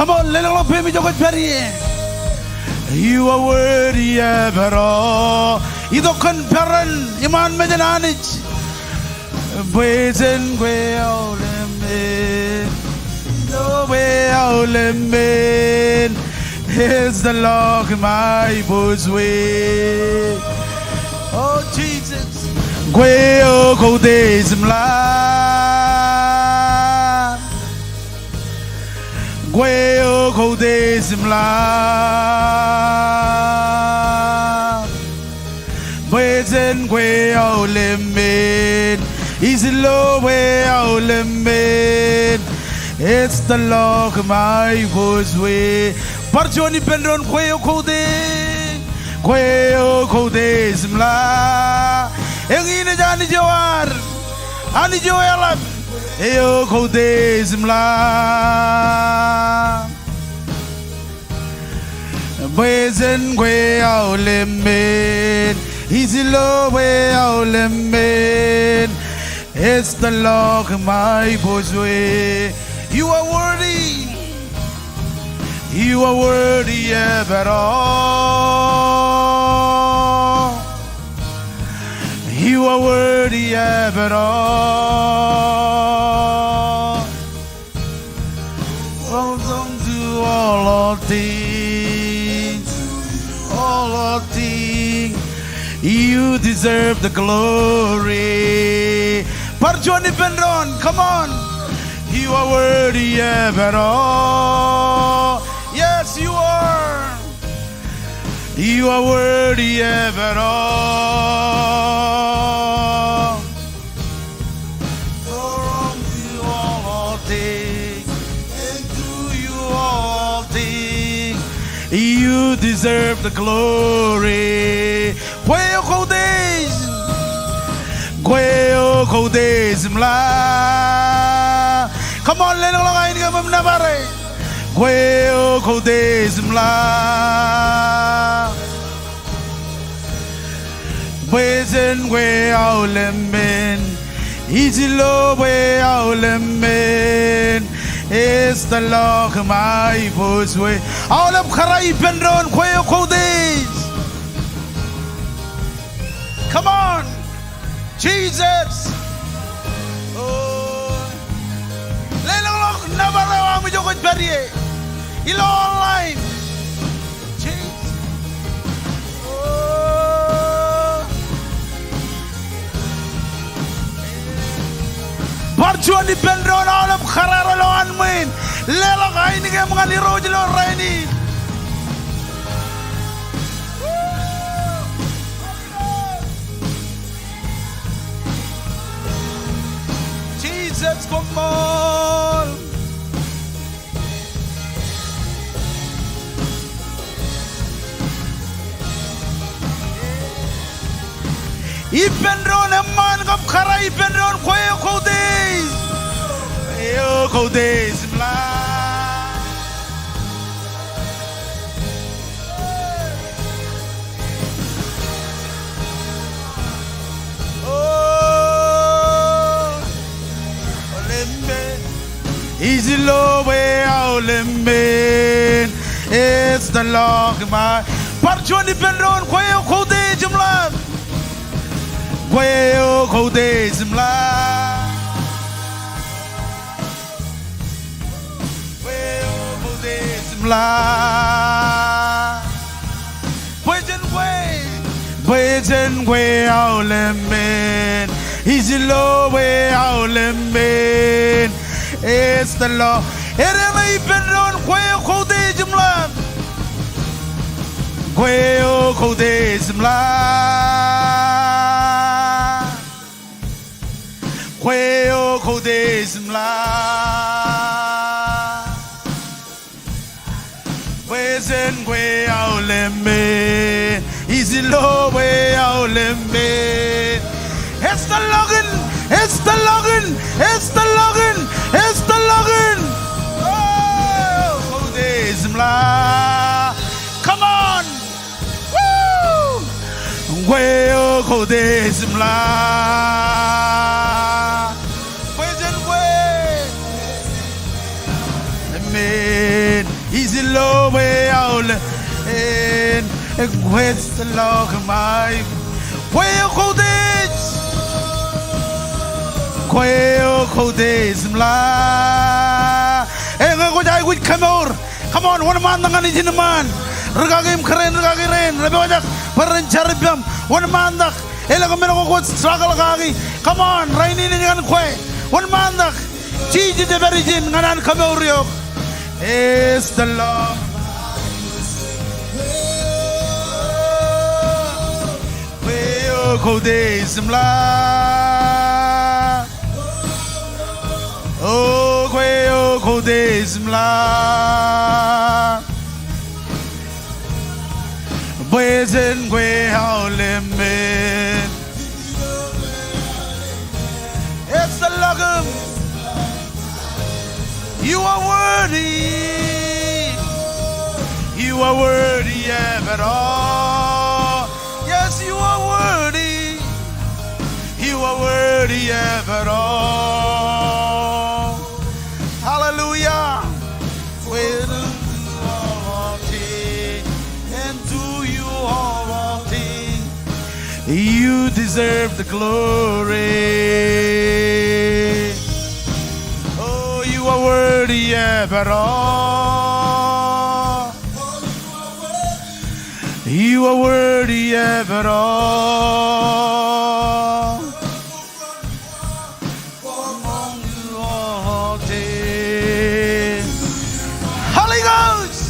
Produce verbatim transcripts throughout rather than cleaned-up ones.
Come on, leḷọkḷọk peim ijo kwōj pād ie. You are worthy of it all. Itok kōn peran iṃaan mejān Anij. Bwe jen kwe aolep men. Ilo bwe aolep men. Ej tōl ḷọk ṃae bos wōt. Oh, Jesus. Kwe eo koutiej im ḷap. Kwe eo koutiej im ḷap. Bwe jen kwe aolep men. Ij lo bwe aolep men. Ej tōl ḷọk ṃae bos wōt. Bar juon ippān doon, kwe eo koutiej. Kwe eo koutiej im ḷap. Eñin ej Anij eo ad. Anij eo eḷap. Eo koutiej im ḷap. Bwe jen kwe aolep men. Ij lo bwe aolep men. Ej tōl ḷọk ṃae bos wōt. You are worthy. You are worthy of it all. You are worthy of it all. Welcome to all, all things, all, all things. You deserve the glory. Bar juon ippān doon, come on. You are worthy of it all. Yes, you are. You are worthy of it all. For unto you all, all things, and to you all, all things, you deserve the glory. Kwe eo koutiej. Kwe eo koutiej im ḷap. Come on, leḷọkḷọk ainikien ṃōṃ nōbare. Kwe eo koutiej im ḷap. Bwe jen kwe aolep men. Ij lo bwe aolep men. Ej tōl ḷọk ṃae bos wōt. Aolep kōrā ippān doon, kwe eo koutiej. Come on. Jesus. Oh. Leḷọkḷọk nōbar eo aṃ ijo kwōj pād ie. Ilo online. Jesus. Oh. Bar juon ippān doon aolep kōrā ro lowaan ṃwiin. Leḷọk ainikien ṃōk ñan Irooj ilo rainin. Jesus, koṃṃool. Ippān doon eṃṃaan kab kōrā ippān doon, kwe eo koutiej. Kwe eo koutiej im ḷap. Oh, aolep men. Ij lo bwe aolep men. Ej tōl ḷọk ṃae. Bar juon ippān doon, kwe eo koutiej im ḷap. Kwe eo koutiej im ḷap. Kwe eo koutiej im ḷap. Bwe jen kwe. Bwe jen kwe aolep men. Ij lo bwe aolep men. Ej tōl ḷọk. Edeṇe ippān doon, kwe eo koutiej im ḷap. Kwe eo koutiej im ḷap. Kwe eo koutiej im ḷap. Bwe jen kwe aolep men. Ij lo bwe aolep men. Ej tōl ḷọk in, ej tōl ḷọk in, ej tōl ḷọk in, ej tōl ḷọk in. Oh, koutiej im ḷap. Come on. Woo! Kwe eo koutiej im ḷap. Bwe jen kwe. Amen. Ij lo bwe aolep en kwōj lọk ṃae. Kwe eo koutiej. Kwe eo koutiej im ḷak. Eñe kwōj aikuj kemour. Come on, wōnṃaantak ñan ijin ṃaan. Rikaki im kōrā in, rikaki rein, rej pojak bwe ren jar ippaṃ. Wōnṃaantak. Elōñ men ko kwōj struggle kaki. Come on, rainin ej ñan kwe. Wōnṃaantak. Jisōs ej pād ijin ñan an kemour eok. Is the Lord. Kwe eo koutiej im ḷak. O kwe eo koutiej im ḷak. Bwe jen kwe aolep men. Ej ḷọk im. You are worthy. You are worthy of it all. Yes, you are worthy. You are worthy of it all. Hallelujah. Well, you are worthy, and to you are worthy. You deserve the glory. Oh, you are worthy of it all. You are worthy of it all. Holy Ghost.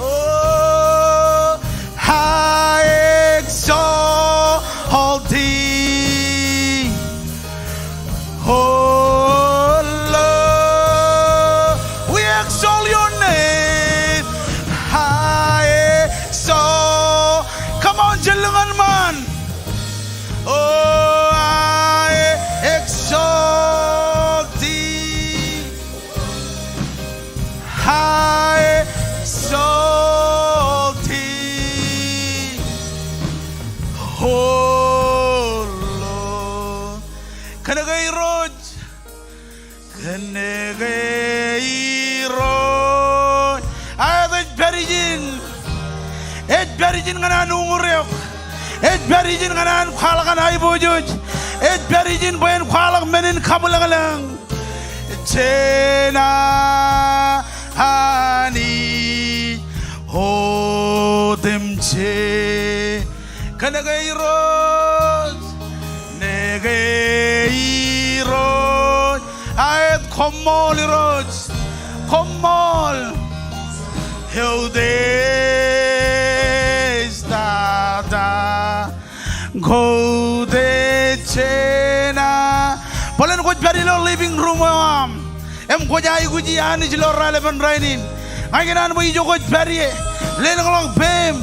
Oh, I exalt thee, O Lord. We exalt your name. I exalt. Come on, jen lōñ ñan ṃaan. Oh, I exalt thee. I exalt thee, O Lord. Kōnke Irooj. Kōnke Irooj. Aet, ej pād ijin. Ej pād ijin ñan an uñūr eok. Ej pād ijin ñan an kwaḷọk an aiboojoj. Ej pād ijin bwe en kwaḷọk men in kabwilōñlōñ. Jenaaj Anij otemjej. Kōnke Irooj, kōnke Irooj, aet, koṃṃool Irooj, koṃṃool. Eutiej tata koutiej jenaaj. Bōlen kwōj pād ilo living room eo aṃ im kwōj aikuji Anij ilo raelepen rainin. Ña ikōṇaan bwe ijo kwōj pād ie, lelōñḷọk peiṃ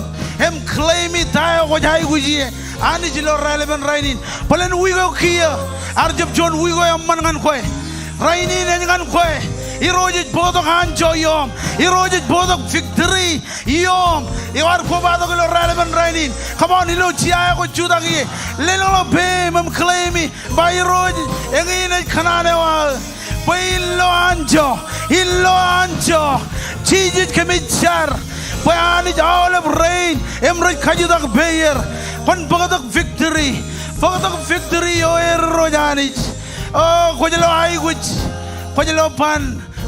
im claim-i ta eo kwōj aikuj ie Anij ilo raelepen rainin. Bōlen wiik eo kiiō ear jab juon wiik eo eṃṃan ñan kwe. Rainin ej ñan kwe. Irooj ej bōktok anjọ iọọm. Irooj ej bōktok victory iọọm. Eo ear kobatok ilo raelepen rainin. Come on, ilo jea eo kwōj jutak ie, lelōñḷọk peiṃ im claim-i ba Irooj, eñin ej kōṇaan eo aō bwe in lo anjọ, in lo anjọ. Jisōs, kōmij jar bwe Anij, aolep rein im rej kajutak peier, kwōn bōktok victory. Bōktok victory ioer Irooj Anij. O, kwōj lo aikuj, kwōj lo ban,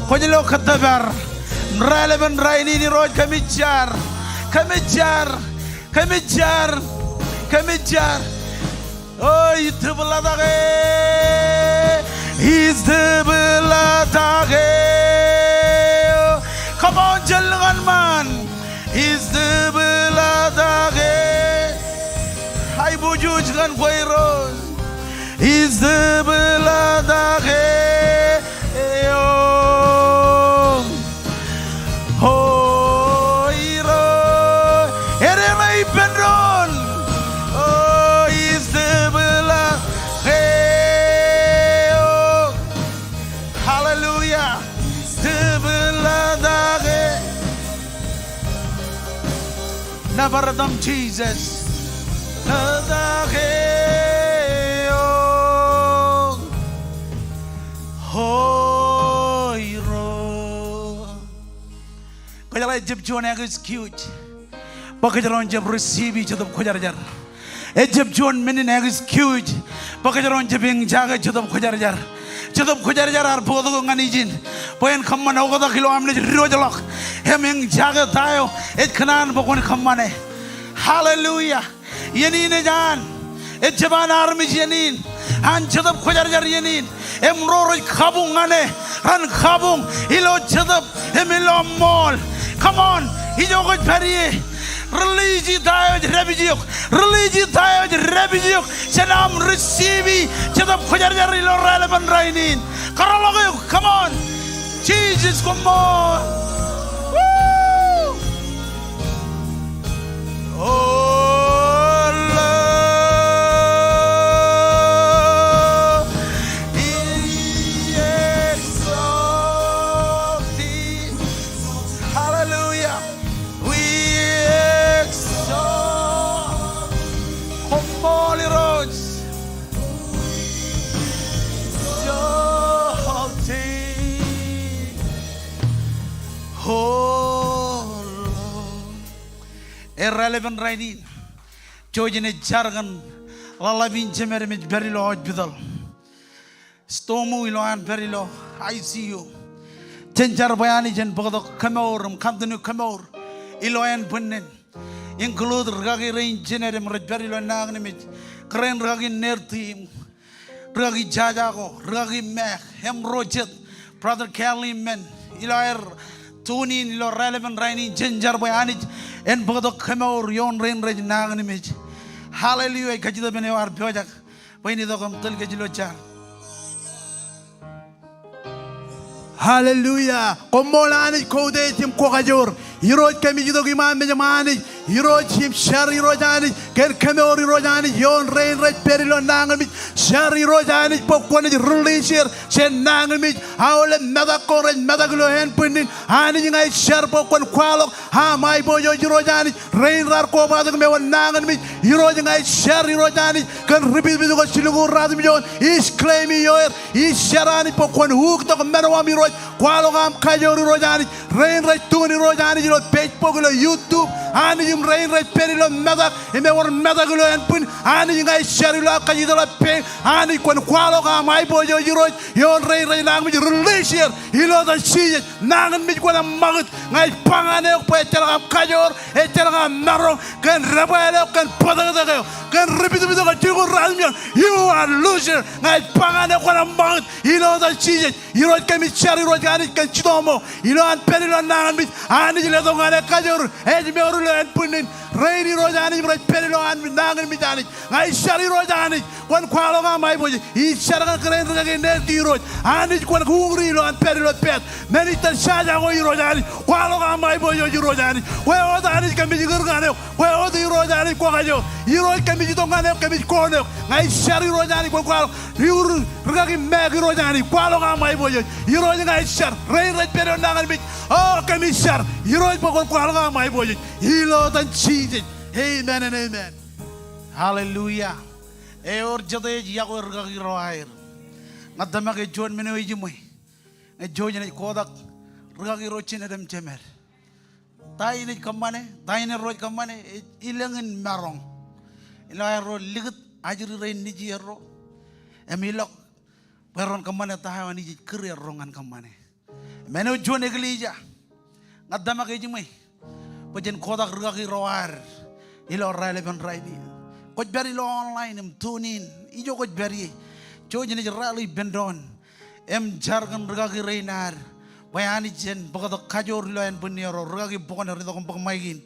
kwōj lo kōttōpar. Im raelepen rainin Irooj, kōmij jar, kōmij jar, kōmij jar, kōmij jar. O, itōpḷatak e, itōpḷatak e. Come on, jen lōñ ñan ṃaan. Ij tōpḷaak eō. Aiboojoj ñan kwe Irooj. Ij tōpḷaak eō. O Irooj. Edeṇe ippān doon. O, ij tōpḷaak eō. Hallelujah. Tōpḷaak eō. Nōbar etan Jisōs. Tōpḷaak eō. O Irooj. Kōjeañ ejjab juon excuse bwe kōjeañ ejjab receive Jetōb Kwōjarjar. Ejjab juon men in excuse bwe kōjeañ ejjab eñjake Jetōb Kwōjarjar. Jetōb Kwōjarjar ear bōktok eok ñan ijin bwe en kōṃṃan oktak ilo am naaj diwōjḷọk im eñjake ta eo ej kōṇaan bwe kwōn kōṃṃane. Hallelujah. Iien in ej an, ejjab an armej iien in, an Jetōb Kwōjarjar iien in. Im ro rej kabuñ ñan e ren kabuñ ilo jetōb im ilo ṃool. Come on, ijo kwōj pād ie. Release ta eo ej dāpij eok. Release ta eo ej dāpij eok jān am receive Jetōb Kwōjarjar ilo raelepen rainin. Kōtḷọk eok. Come on. Jisōs, koṃṃool. Woo! Oh Lord, be exalted. Hallelujah. We exalt. Koṃṃool Irooj. Exalted. Oh Lord. Eo raelepen rainin, Joe ej jar kōn ḷaḷḷap in jemed im ej pād ilo hospital. Storm eo ilo an pād ilo I C U. Jen jar bwe Anij en bōktok kōmour im continue kōmour ilo ānbwinnin. Include rikaki rein jined im rej pād ilo nañinmej. Kōrā in rikaki Nerti im rikaki Jajako, rikaki Mek, im ro jet, Brother Kelly im men, ilo aer tune in ilo raelepen rainin, jen jar bwe Anij en bōktok kōmour ioon rein rej nañinmej. Hallelujah, ij kajjitōk bwe en eo ar pojak bwe en itok im tōl kōj ilo jar. Hallelujah. Koṃṃool Anij kōutiej im kwōkajoor. Irooj kōmij itok iṃaan mejaṃ Anij. Irooj im jar Irooj Anij. Kōn kōmour Irooj Anij ioon rein rej pād ilo nañinmej. Jar Irooj Anij bwe kwōnaaj release er jān nañinmej. Aolep metak ko rej metak ilo ānbwinnin. Anij ña ij jar bwe kwōn kwaḷọk aṃ aiboojoj Irooj Anij. Rein raar kobatok im ewōr nañinmej. Irooj ña ij jar Irooj Anij kōn ri pitpit ko jilñuul ruatimjuon. Ij claim ioer. Ij jar Anij bwe kwōn uktok men eo aṃ Irooj. Kwaḷọk aṃ kajoor Irooj Anij. Rein rej tune in Irooj Anij ilo Facebook, ilo YouTube Anij im rein rej pād ilo metak im ewōr metak ilo ānbwin Anij ña ij jar ilo aō kajjitōk ḷap pein Anij kwōn kwaḷọk aṃ aiboojoj Irooj ioon rein rej nañinmej. Release er ilo etan Jisōs. Nañinmej kwōn ṃakūt. Ña ij ba ñan eok bwe ejjeḷọk aṃ kajoor, ejjeḷọk aṃ maroñ kōn debwāāl eo, kōn bōtōktōk eo, kōn ri pitpit ko jilñuul ruatimjuon. You are loser. Ña ij ba ñan eok kwōn ṃakūt ilo etan Jisōs. Irooj kōmij jar Irooj Anij kōn jitōṃo ilo an pād ilo nañinmej. Anij letok ñan e kajoor ej mour ilo ānbwinnin. Rein Irooj Anij im rej pād ilo an nañinmej Anij. Ña ij jar Irooj Anij kwōn kwaḷọk aṃ aiboojoj. Ij jar kōn kōrā in rikaki Nerti Irooj Anij kwōn uñūri ilo an pād ilo pād. Minister Jajako Irooj Anij kwaḷọk aṃ aiboojoj Irooj Anij. Kwe wōt Anij kōmij kūr ñan eok. Kwe wōt Irooj Anij kwōkajoor. Irooj kōmij itok ñan eok, kōmij koon eok. Ña ij jar Irooj Anij kwōn kwaḷọk. Iur rikaki Mek Irooj Anij kwaḷọk aṃ aiboojoj. Irooj ña ij jar. Rein rej pād ilo nañinmej. O kōmij jar Irooj bwe kwōn kwaḷọk aṃ aiboojoj. Ilo etan Jisōs. Amen and amen. Hallelujah. Ewōr jete ej yokwe rikaki ro aer. Ña tōmak ej juon men eo ejiṃwe. Ej juon ej kotak rikaki ro jined im jemed. Ta in ej kōṃṃane, ta in erro ej kōṃṃane, ej ilōñ in maroñ. Ilo aerro likūt ajri rein nejier ro im ilọk bwe ren kōṃṃane ta eo Anij ej kūr erro ñan kōṃṃane. Men eo juon eklejia. Ña tōmak ejiṃwe bwe jen kotak rikaki ro ad ilo raelepen rainin. Kwōj pād ilo online im tune in. Ijo kwōj pād ie. Jouj im ej rally ippān doon im jar kōn rikaki rein ad bwe Anij en bōktok kajoor ilo ānbwinnierro. Rikaki Bokner, itok im bōk maik in.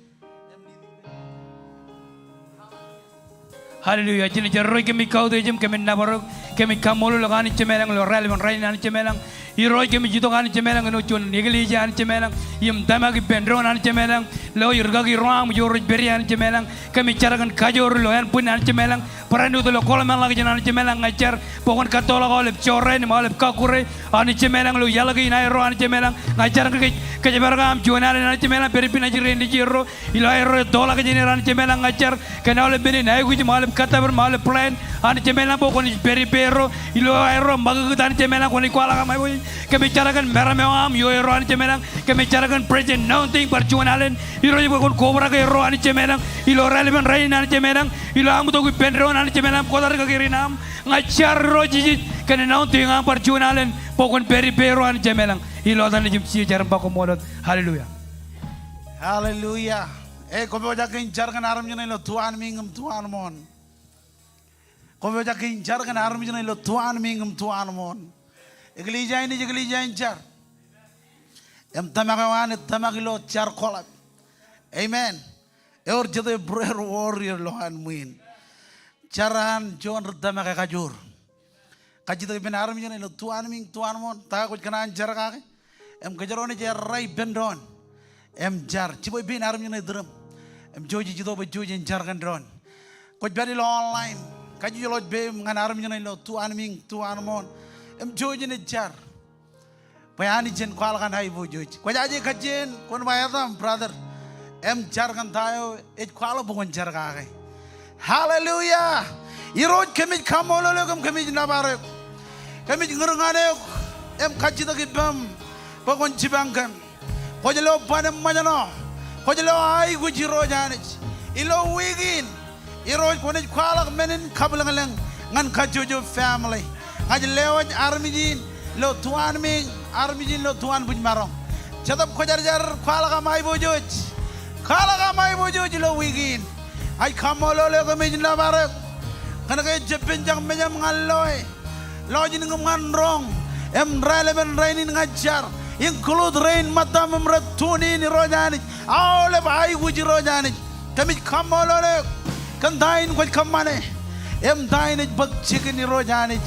Hallelujah. Jen jar Irooj, kōmij kautiej im kōmij nōbar eok, kōmij kaṃṃoolol eok Anij Jemem ilañ ilo raelepen rainin Anij Jemem ilañ. Irooj, kōmij itok Anij Jemem ilañ āinwōt juon eklejia Anij Jemem ilañ, im tōmak ippān doon Anij Jemem ilañ, ilo rikaki ro aṃ ijo rej pād ie Anij Jemem ilañ. Kōmij jar kōn kajoor ilo ānbwin Anij Jemem ilañ, barāinwōt ilo kōḷmānḷọkjeṇ Anij Jemem ilañ, ña ij jar bwe kwōn kattoḷọk aolep jorrāān im aolep kọkkure Anij Jemem ilañ ilo iaḷ kein aerro Anij Jemem ilañ. Ña ij jar kōn kōj, kōjparok aṃ juon alen Anij Jemem ilañ, pād ippān ajri rein nejierro. Ilo aerro ettoḷọk jān er Anij Jemem ilañ, ña ij jar kōn aolep men in aikuj im aolep kōttōpar im aolep plan Anij Jemem ilañ bwe kwōnaaj pād ippārro. Ilo aerro ṃakūtkūt Anij Jemem ilañ, kwōnaaj kwaḷọk aṃ aiboojoj. Kōmij jar kōn maroñ eo aṃ ioerro Anij Jemem ilañ. Kōmij jar kōn fresh anointing bar juon alen Irooj bwe kwōn kobrak erro Anij Jemem ilañ. Ilo raelepen rainin Anij Jemem ilañ, ilo aṃ itok ippān doon Anij Jemem ilañ, kwōj jar kōn kōjro aṃ. Ña ij jar Irooj Jisōs kōn anointing eo aṃ bar juon alen bwe kwōn pād ippārro Anij Jemem ilañ. Ilo etan Nejūṃ Jisōs ij jar im ba koṃṃool wōt. Hallelujah. Hallelujah. E, kwōpojak in jar kōn armej ṇe ilo tuanmiiñ im tuanmooṇ. Kwōpojak in jar kōn armej ṇe ilo tuanmiiñ im tuanmooṇ. Eklejia in ej eklejia in jar. Im tōmak eo an ej tōmak ilo jar koḷap. Amen. Ewōr jete prayer warrior ilo an ṃwiin. Jar an juon ri tōmak ekajoor. Kajjitōk ippān armej ṇe ilo tuanmiiñ tuanmooṇ, ta kwōj kōṇaan jar kake. Im kōjro naaj errā ippān doon im jar. Jibwe pein armej ṇe iturūṃ. Im jouj ej itok bwe jouj en jar kōn doon. Kwōj pād ilo online, kajjojo ḷọk peiṃ ñan armej ṇe ilo tuanmiiñ tuanmooṇ. Im jouj enaaj jar. Bwe Anij en kwaḷọk an aiboojoj. Kwōjaje kajjien, kwōn ba etam, brother. Im jar kōn ta eo ej kwaḷọk bwe kwōn jar kake. Hallelujah. Irooj, kōmij kaṃṃoolol eok im kōmij nōbar eok. Kōmij ñūr ñan eok im kajjitōk ippaṃ bwe kwōn jipañ kōm. Kwōj lo ban im ṃōjṇọ. Kwōj lo aikuj Irooj Anij. Ilo wiik in, Irooj kwōnaaj kwaḷọk men in kabwilōñlōñ ñan kajjojo family. Ña ij lewōj armej in ilo tuanmiiñ, armej in ilo tuanbwijmaroñ. Jetōb Kwōjarjar kwaḷọk aṃ aiboojoj. Kwaḷọk aṃ aiboojoj ilo wiik in. Ña ij kaṃṃoolol eok im ij nōbar eok kōn ke ej jab penjak mejaṃ ñan loe. Lọjilñūṃ ñan roñ im raelepen rainin ña ij jar, include rein ṃōttam im rej tune in Irooj Anij. Aolep aikuj Irooj Anij, kōmij kaṃṃoolol eok kōn ta in kwōj kōṃṃane im ta in ej bōk jikin Irooj Anij.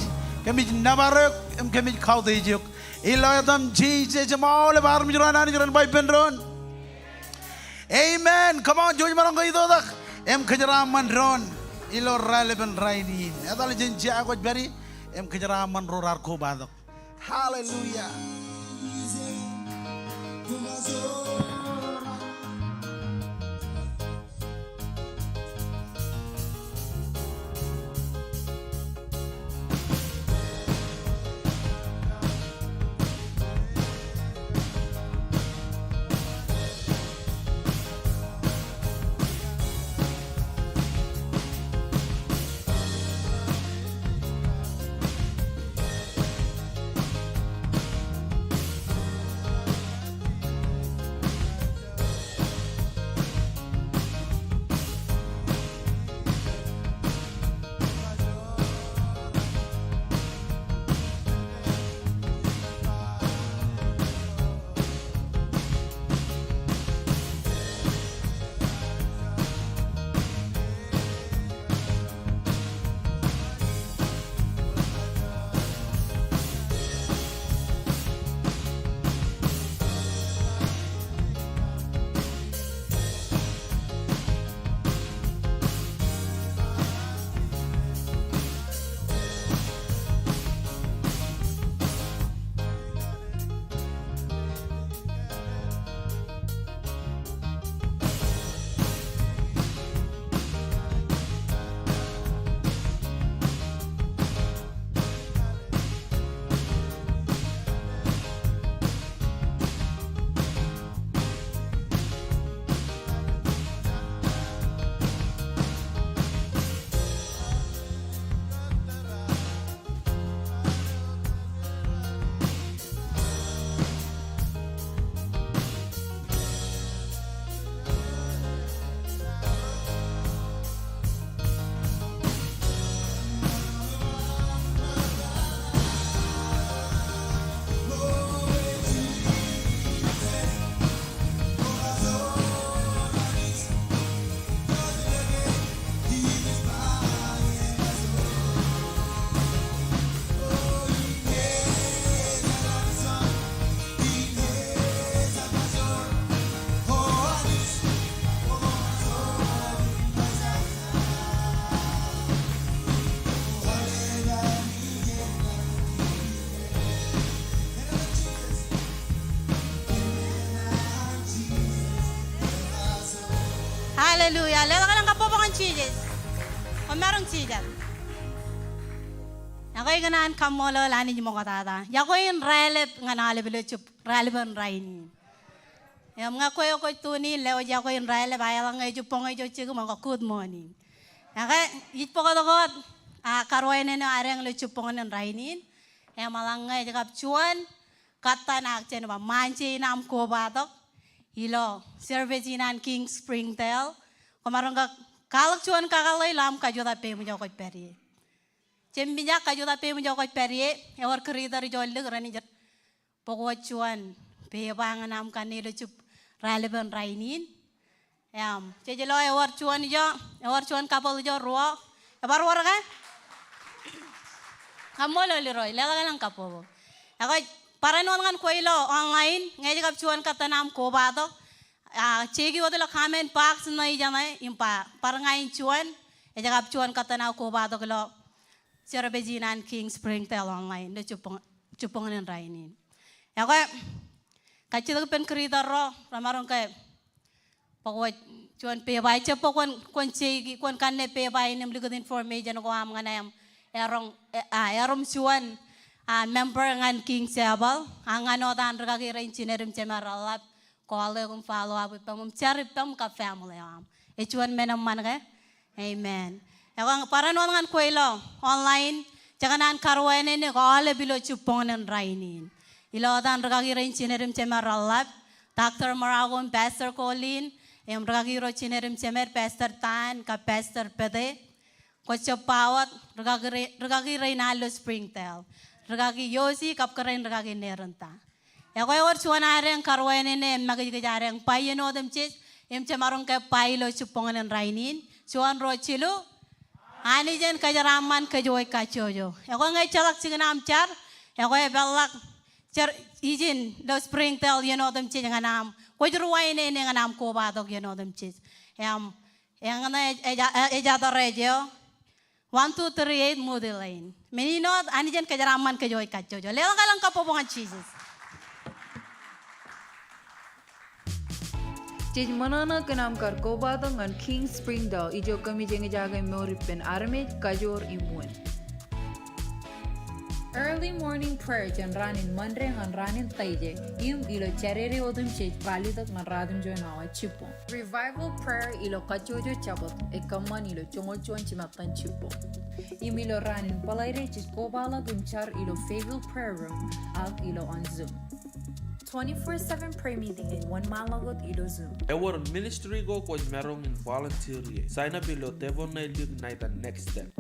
Kōmij nōbar eok im kōmij kautiej eok. Ilo etaṃ Jisōs im aolep armej ro an Anij ren ba ippān doon, amen. Come on, jouj maroñ ke itoitak im kōjeraaṃṃan doon ilo raelepen rainin. Etal jān jea kwōj pād ie im kōjeraaṃṃan ro raar kobatok. Hallelujah. Hallelujah. Leḷọk elōñ kabbokbok ñan Jisōs. Koṃ maroñ jijet. Ekwe ikōṇaan kaṃṃoolol Anij ṃoktata. Iọkwe in raelep ñan aolep ilo jib-, raelep in rainin. Im ñe kwe kwōj tune in, lewōj iọkwe in raelep, ak eḷaññe ej jibboñ ej jibboñ, good morning. Ekwe, ij bōktok wōt, a, karuwainene ad eñ ilo jibboñōn in rainin. Im eḷaññe ej kab juon kattan ak jen ba ṃaanje in aṃ kobatok ilo service in an King Springdale, kwōmaroñ ke kwaḷọk juon kakōḷḷe ilo aṃ kajutak peiṃ ijo kwōj pād ie. Jemijak kajutak peiṃ ijo kwōj pād ie, ewōr kūrtōr ijo lik renaaj bōk wōt juon pepa ñan aṃ kanne ilo jib-, raelep in rainin. Im, jej lo ewōr juon ijo, ewōr juon couple ijo ruo. Ebar wōr ke? Kaṃṃoolol Irooj, leḷọk elōñ kabbokbok. Ekwe, barāinwōt ñan kwe ilo online, ñe ej kab juon kattan aṃ kobatok, a, jeiki wōt ilo comment box ṇe ijeṇe, im ba, bar ña in juon, ej kab juon kattan aō kobatok ilo service in an King Springdale online, ilo jibboñ, jibboñōn in rainin. Ekwe, kajjitōk ippān kūrtōr ro, remaroñ ke bōk wōt juon pepa, ejjab bwe kwōn, kwōn jeiki, kwōn kanne pepa in im likūt information ko aṃ ñan e im erom, e, a, erom juon, a, member ñan King Chapel, ak ñan wōt an rūkaki rein jined im jemed reḷḷap, call e im follow up ippaṃ im jar ippaṃ kab family eo aṃ. Ej juon men eṃṃan ke? Amen. Ekwe barāinwōt ñan kwe ilo online, jekōṇaan karuwainene kwe aolep ilo jibboñōn in rainin. Ilo wōt an rūkaki rein jined im jemed reḷḷap, Doctor Morocco im Pastor Colleen, im rūkaki ro jined im jemed, Pastor Dan kab Pastor Pete. Kwōj jab ba wōt, rūkaki re-, rūkaki rein an ilo Springdale, rūkaki Yosi kab kōrā in rūkaki Nerinda. Ekwe ewōr juon ad eñ karuwainene im makijkij ad eñ ba iien otemjej, im jemaroñ ke ba ilo jibboñōn in rainin, juon ruo jilu, Anij en kōjeraaṃṃan kōj kajjojo. Ekwe ñe ejjeḷọk jikin aṃ jar, ekwe epeḷḷọk jar ijin ilo Springdale iien otemjej ñan aṃ, kwōj ruwainene ñan aṃ kobatok iien otemjej. Im, eñ ṇe ej, ej, ej address eo, one two three eight Moody Lane. Men in wōt, Anij en kōjeraaṃṃan kōj kajjojo. Leḷọk elōñ kabbokbok ñan Jisōs. Jej ṃōṇōṇō kōn aṃ kar kobatok ñan King Springdale, ijo kōmij eñjake mour ippān armej, kajoor im wūn. Early morning prayer jān raan in Monday ñan raan in Thursday, im ilo Jādede otemjej ralitōk ñan ratimjuon awa jibboñ. Revival prayer ilo kajjojo Jabōt, ekōṃṃan ilo joñoul juon jimattan jibboñ. Im ilo raan in Bōḷaide jej kobaḷọk im jar ilo Fayetteville Prayer Room ak ilo on Zoom. Twenty-four seven prayer meeting ej wōnṃaanḷọk wōt ilo Zoom. Ewōr ministry ko kwōj maroñ in volunteer ie. Sign up ilo tebōḷ ṇe lik ṇa etan Next Step.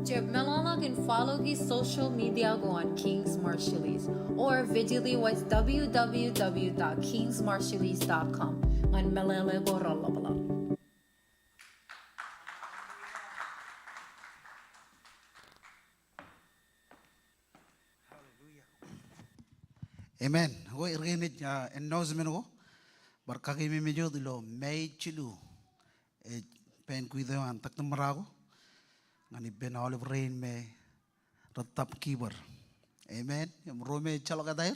Jab meḷọkḷọk in follow ki social media ko an King's Marshallese, or visit website W W W dot kings marshallese dot com ñan meḷeḷe ko reḷapḷọk. Amen. Ko er kein ej, ah, announcement ko. Bar kakememej wōt ilo May jilu ej banquet eo an Doctor Morocco ñan ippān aolep rein me rej tap giver. Amen. Im ro me ejjeḷọk etaer,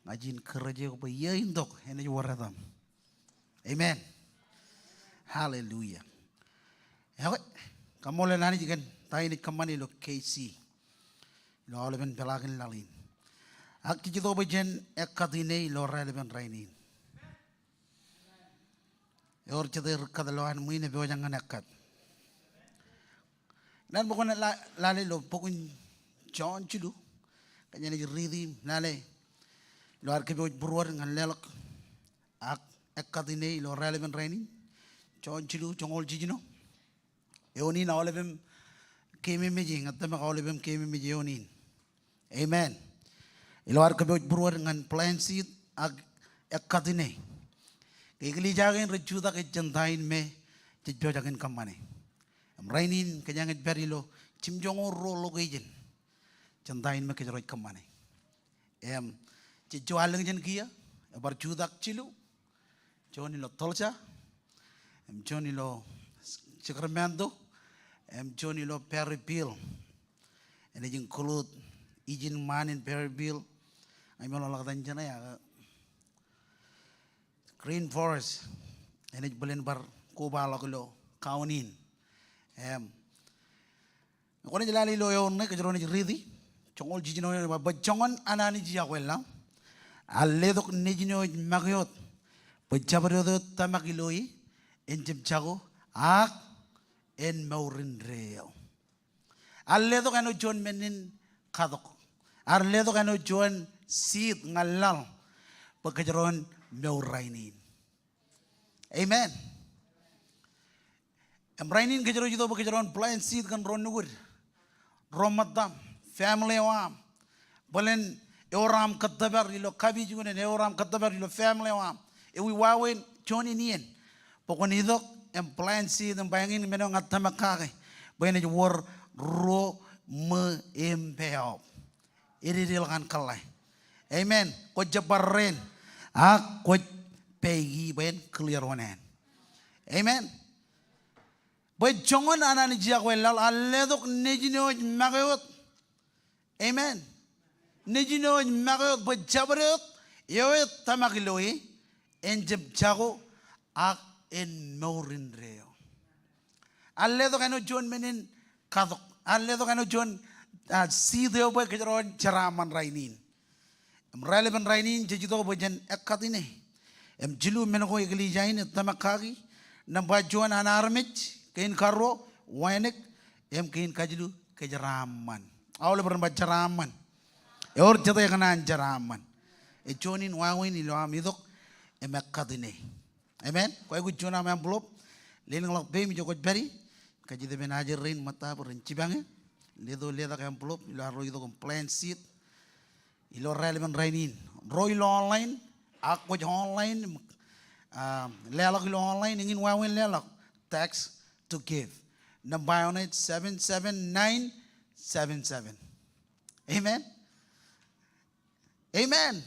ña ij encourage eok bwe iiō in tok enaaj wōr etaṃ. Amen. Hallelujah. Ekwe, kaṃṃoolol Anij kōn ta in ej kōṃṃane ilo K C ilo aolepen peḷaakin laḷ in. Ak jej itok bwe jen ekkat ine ilo raelepen rainin. Ewōr jete ri-ekkat ilo an ṃwiin epojak ñan ekkat. Ikōṇaan bwe kwōn la-, lale ilo bok in John jilu, kōjeañ naaj riiti im lale ilo ad kōpooj būruod ñan leḷọk ak ekkat ine ilo raelepen rainin. John jilu, joñoul jiljino. Eoon in aolepem keememej, ña tōmak aolepem keememej eoon in. Amen. Ilo ad kōpooj būruod ñan plant seed ak ekkat ine. Ke eklejia kein rej jutak ej jān ta in me jej pojak in kōṃṃane. Im rainin kōjeañ ej pād ilo jimjoñoul ruo location jān ta in me kōjro ej kōṃṃane. Im jej jo allōñ jān kiiō, ebar jutak jilu, juon ilo Tulsa, im juon ilo Sacramento, im juon ilo Berryville. Enaaj include ijin ṃaan in Berryville, ña imeḷeḷe ḷọk etan jeṇe, ak Green Forest, enaaj bōlen bar kobaḷọk ilo kaun in. Im kwōnaaj lale ilo eoon ṇe, kōjro naaj riiti. Joñoul jiljino eo ej ba, bwe joñan an Anij iọkwe laḷ, ear letok nejin eo ej make wōt, bwe jabdewōt eo tōmak ilo e en jab jako, ak en mour indeeo. Ear letok āinwōt juon men in katok. Ear letok āinwōt juon seed ñan laḷ bwe kōjro en mour rainin. Amen. Im rainin kōjro ej itok bwe kōjro en plant seed kōn ro nukud, ro ṃōttaṃ, family eo aṃ. Bōlen ewōr aṃ kōttōpar ilo kapijuknen, ewōr aṃ kōttōpar ilo family eo aṃ. Ewi wāween juon iien bwe kwōn itok im plant seed im ba eñin men eo ña tōmak kake bwe enaaj wōr ruo ṃweo im peeob. Ededeḷọk an kōḷḷā. Amen. Kwōj jab bar reen, ak kwōj pāiki bwe en clear oṇāān. Amen. Bwe joñan an Anij iọkwe laḷ, ear letok nejin eo ej make wōt. Amen. Nejin eo ej make wōt bwe jabdewōt eo ej tōmak ilo e en jab jako, ak en mour indeeo. Ear letok āinwōt juon men in katok. Ear letok āinwōt juon, ah, seed eo bwe kōjro en jeraaṃṃan rainin. Im raelepen rainin jej itok bwe jen ekkat ine im jilu men ko eklejia in ej tōmak kaki. Nōṃba juon, an armej, kein karuo, wānōk, im kein kajilu, kōjeraaṃṃan. Aolep ren ba jeraaṃṃan. Ewōr jete ekōṇaan jeraaṃṃan. Ej juon in wāween ilo aṃ itok im ekkat ine. Amen. Kwōj aikuj juon aṃ envelope. Lelōñḷọk peiṃ ijo kwōj pād ie. Kajjitōk ippān ajri rein ṃōttaab ren jipañe. Leto letak envelope ilo arro itok im plant seed ilo raelepen rainin. Ro ilo online, ak kwōj online, ah, leḷọk ilo online, eñin wāween leḷọk. Text to give. Nōṃba eo ṇe ej seven seven nine seven seven. Amen. Amen.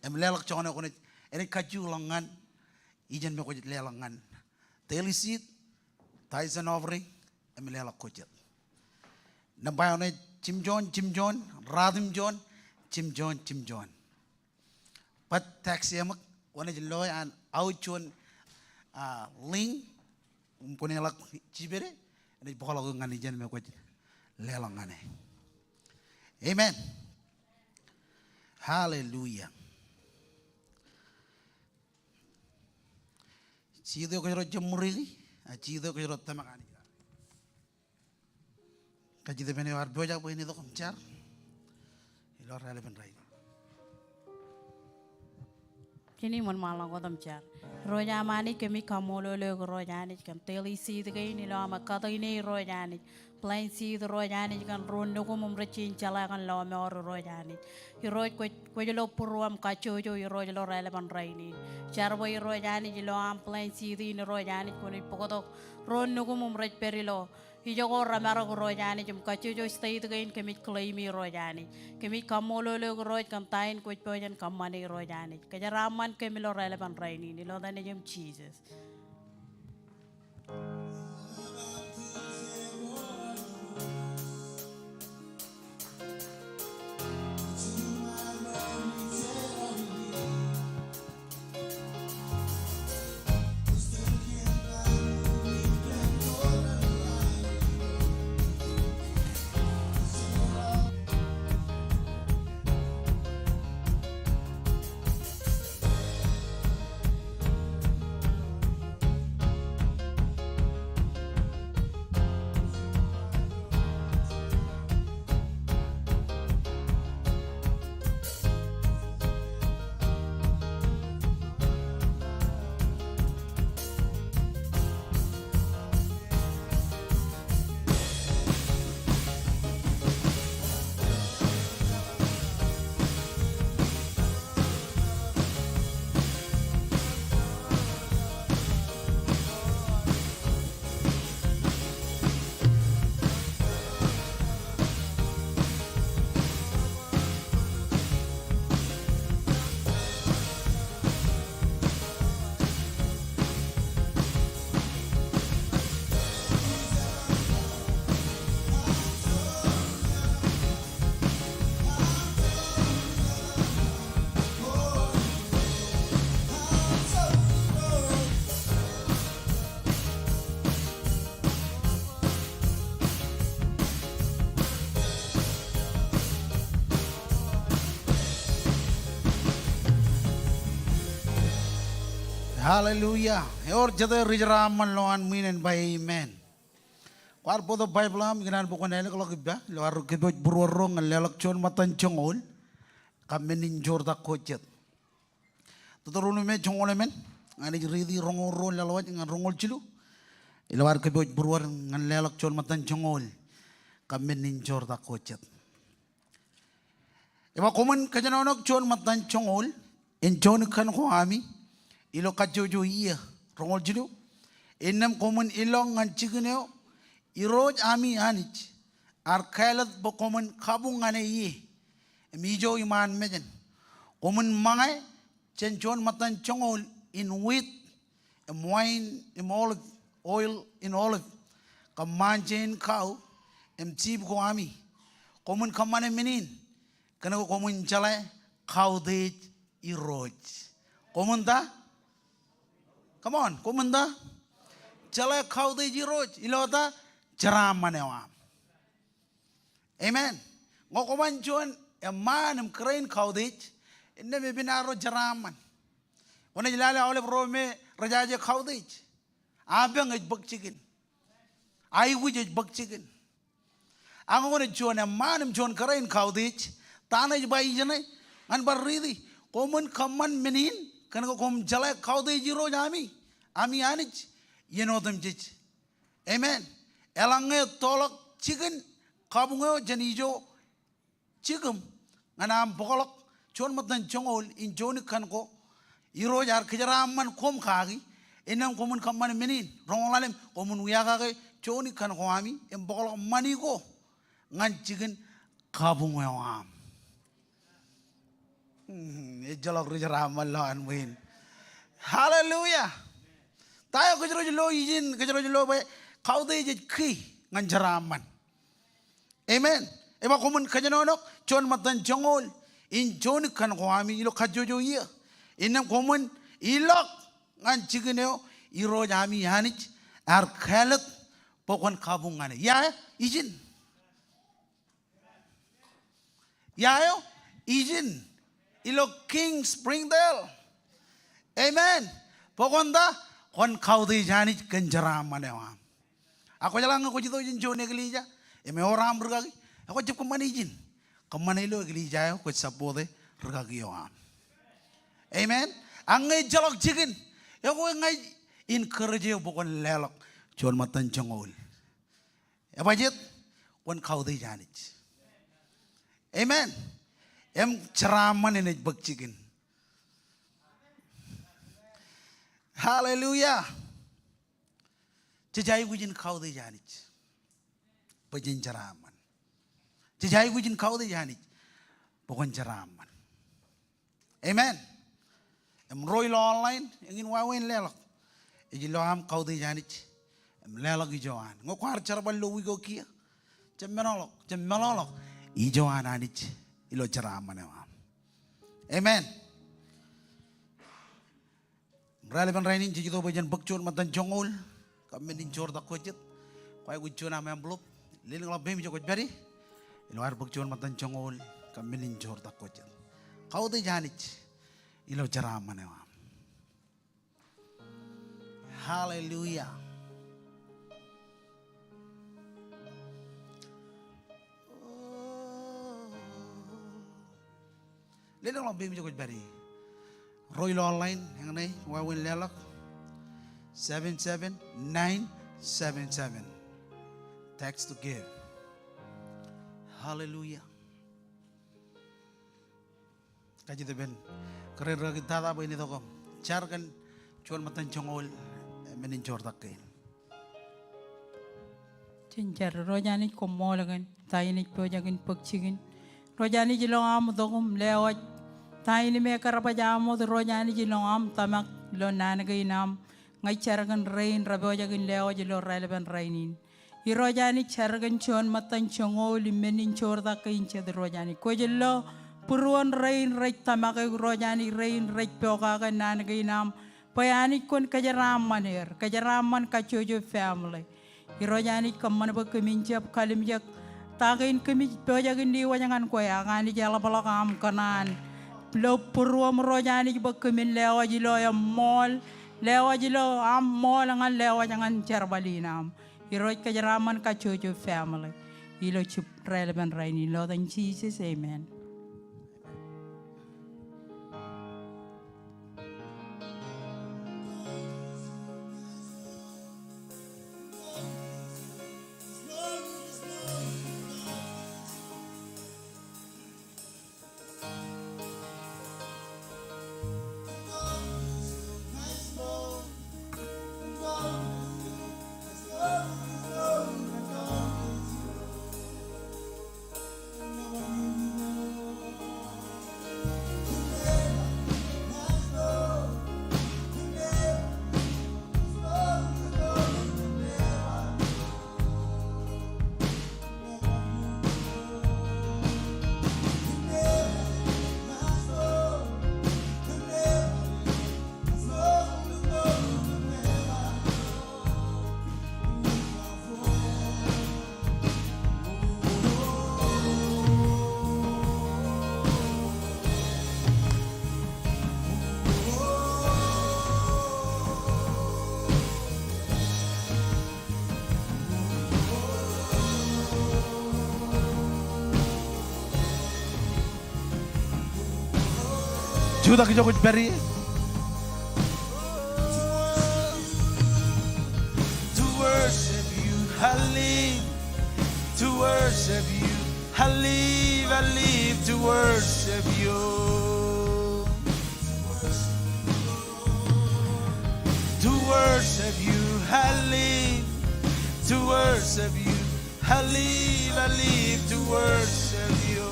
Im leḷọk joñan eo kwōnaaj, enaaj kajjioñ ḷọk ñan ijeṇ me kwōj leḷọk ñan daily seed, tithes and offering, im leḷọk ko jet. Nōṃba eo ṇe ej jimjuon, jimjuon, ratimjuon, jimjuon, jimjuon. Bōtab text eṃōk, kwōnaaj loe an aō juon, ah, link, im kwōn eḷak jipede, enaaj bōkḷọk eok ñan ijeṇ me kwōj leḷọk ñan e. Amen. Hallelujah. Seed eo kōjro jab ṃuri, ak seed eo kōjro tōmak Anij kake. Kajjitōk ippān eo ear pojak bwe en itok im jar ilo raelepen rainin. Jen wōnṃaanḷọk wōt im jar. Irooj am Anij, kōmij kaṃṃoolol eok Irooj Anij kōn daily seed kein ilo aṃ ekkat ine Irooj Anij. Plant seed Irooj Anij kōn ro nukum im rej jañin jeḷā kōn lọmọọr Irooj Anij. Irooj kwōj, kwōj lo būruōm kajjojo Irooj ilo raelepen rainin. Jar bwe Irooj Anij ilo aṃ plant seed in Irooj Anij kwōnaaj bōktok ro nukum im rej pād ilo ijo ko remaroñ Irooj Anij im kajjojo state kein kōmij claim Irooj Anij. Kōmij kaṃṃoolol eok Irooj kōn ta in kwōj pojak in kōṃṃane Irooj Anij. Kōjeraaṃṃan kōm ilo raelepen rainin ilo etan Nejiṃ Jisōs. Hallelujah. Ewōr jete ri-jeraaṃṃan lowaan ṃwiin en ba amen. Kwaar bōktok Baibōḷ aṃ ikōṇaan bwe kwōn ālōkḷọk ippa ilo ad kōpooj būruōd ro ñan leḷọk juon ṃōttan joñoul kab men in joortak ko jet. Teuteronomi joñoul emān, ña ij riiti roñoul ruo laḷwaj ñan roñoul jilu. Ilo ad kōpooj būruōd ñan leḷọk juon ṃōttan joñoul kab men in joortak ko jet. Ej ba, koṃwin kōjenolọk juon ṃōttan joñoul in joonikan ko ami ilo kajjojo iiō. Roñoul jilu. Innām koṃwin ilọk ñan jikin eo Irooj ami Anij ear kāālōt bwe koṃwin kabuñ ñan e ie im ijo iṃaan mejān. Koṃwin ṃōñā jān juon ṃōttan joñoul in wiit im wain im olive oil in olive kab ṃaanje in kau im jiip ko ami. Koṃwin kōṃṃane men in kōn ke koṃwin jeḷā kautiej Irooj. Koṃwin ta? Come on, koṃwin ta? Jeḷā kautiej Irooj ilo ta? Jeraaṃṃan eo aṃ. Amen. Ñe kwōban juon eṃṃaan im kōrā in kautiej, innām epen arro jeraaṃṃan. Kwōnaaj lale aolep ro me rejaje kautiej. Apañ ej bōk jikin. Aikuj ej bōk jikin. Ak ñe kwōnaaj juon eṃṃaan im juon kōrā in kautiej, ta ṇe ej ba ijeṇe? Ñan bar riiti, koṃwin kōṃṃan men in kōn ke koṃ jeḷā kautiej Irooj ami, ami Anij, iien otemjej. Amen. Eḷaññe ettoḷọk jikin kabuñ eo jān ijo jikūṃ ñan aṃ bōkḷọk juon ṃōttan joñoul in joonikan ko Irooj ear kōjeraaṃṃan koṃ kaki, innām koṃwin kōṃṃane men in. Roñoul ḷalem, koṃwin wiakake joonikan ko ami im bōkḷọk ṃani ko ñan jikin kabuñ eo aṃ. Hmm, ejjeḷọk ri-jeraaṃṃan lowaan ṃwiin. Hallelujah. Ta eo kōjro ej lo ijin, kōjro ej lo bwe kautiej ej key ñan jeraaṃṃan? Amen. Ej ba koṃwin kōjenolọk juon ṃōttan joñoul in joonikan ko ami ilo kajjojo iiō. Innām koṃwin ilọk ñan jikin eo Irooj ami Anij ear kāālōt bwe kwōn kabuñ ñan e. Ia eo? Ijin. Ia eo? Ijin. Ilo King Springdale. Amen. Bwe kwōn ta? Kwōn kautiej Anij kōn jeraaṃṃan eo aṃ. Ak kwōjeḷā ñe kwōj itok jān juon eklejia im ewōr aṃ rikaki, ekwe jab kōṃṃane ijin. Kōṃṃane ilo eklejia eo kwōj support e rikaki eo aṃ. Amen. Ak ñe ejjeḷọk jikin, ekwe ña ij encourage eok bwe kwōn leḷọk juon ṃōttan joñoul. Ej ba jet? Kwōn kautiej Anij. Amen. Im jeraaṃṃan enaaj bōk jikin. Hallelujah. Jej aikuj in kautiej Anij bwe jen jeraaṃṃan. Jej aikuj in kautiej Anij bwe kwōn jeraaṃṃan. Amen. Im ro ilo online, eñin wāween leḷọk. Ej ilo aṃ kautiej Anij im leḷọk ijo an. Ñe kwaar jerbal ilo wiik eo kiiō, jab meḷọkḷọk, jab meḷọkḷọk ijo an Anij ilo jeraaṃṃan eo aṃ. Amen. Im raelepen rainin jej itok bwe jen bōk juon ṃōttan joñoul kab men in joortak ko jet. Kwaikuj juon aṃ envelope, lelōñḷọk peim ijo kwōj pād ie ilo ad bōk juon ṃōttan joñoul kab men in joortak ko jet. Kautiej Anij ilo jeraaṃṃan eo aṃ. Hallelujah. Lelōñḷọk peim ijo kwōj pād ie. Ro ilo online, eñṇe wāween leḷọk. Seven seven nine seven seven. Text to give. Hallelujah. Kajjitōk ippān kōrā in rikaki tata bwe en itok im jar kōn juon ṃōttan joñoul, eh, men in joortak kein. Jen jar. Irooj Anij, koṃṃool kōn ta in ej pojak in bōk jikin. Irooj Anij, ilo aṃ itok im lewōj ta in im ekkar baj aṃ wōt. Irooj Anij, ilo aṃ tōmak ilo naan kein aṃ, ña ij jar kōn rein rej pojak in lewōj ilo raelepen rainin. Irooj Anij, jar kōn juon ṃōttan joñoul im men in joortak kein jet, Irooj Anij. Kwōj lo būruon rein rej tōmak eok, Irooj Anij, rein rej pokake naan kein aṃ bwe Anij kwōn kōjeraaṃṃan er, kōjeraaṃṃan kajjojo family. Irooj Anij, kōṃṃan bwe kōmin jab kalimjek ta kein kōmij pojak in diwōj ñan kwe, ak Anij, eḷapḷọk aṃ kōṇaan lo būruoṃ, Irooj Anij, bwe kōmin lewōj ilo eṃṃool Lewōj ilo aṃ ṃool ñan lewōj ñan jerbal in aṃ. Irooj kōjeraaṃṃan kajjojo family ilo jibboñ raelepen rainin ilo etan Jisōs, amen. Jutak ijo kwōj pād ie. To worship you, I live to worship you. I live, I live to worship you. To worship you, I live to worship you. I live, I live to worship you.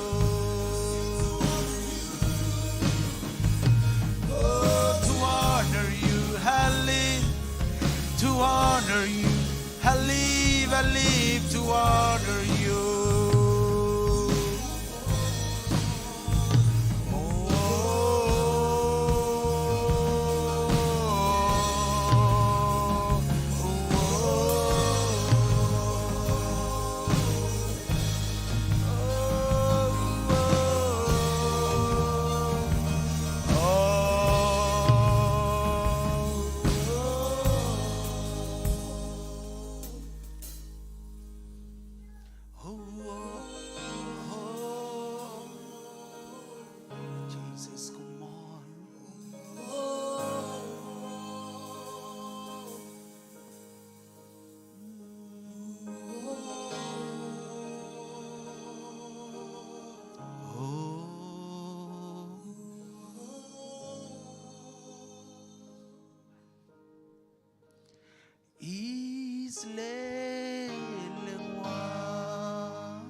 Oh, to honor you, I live to honor you. I live, I live to honor you. Jesus, come on. Ij lelōñ wōt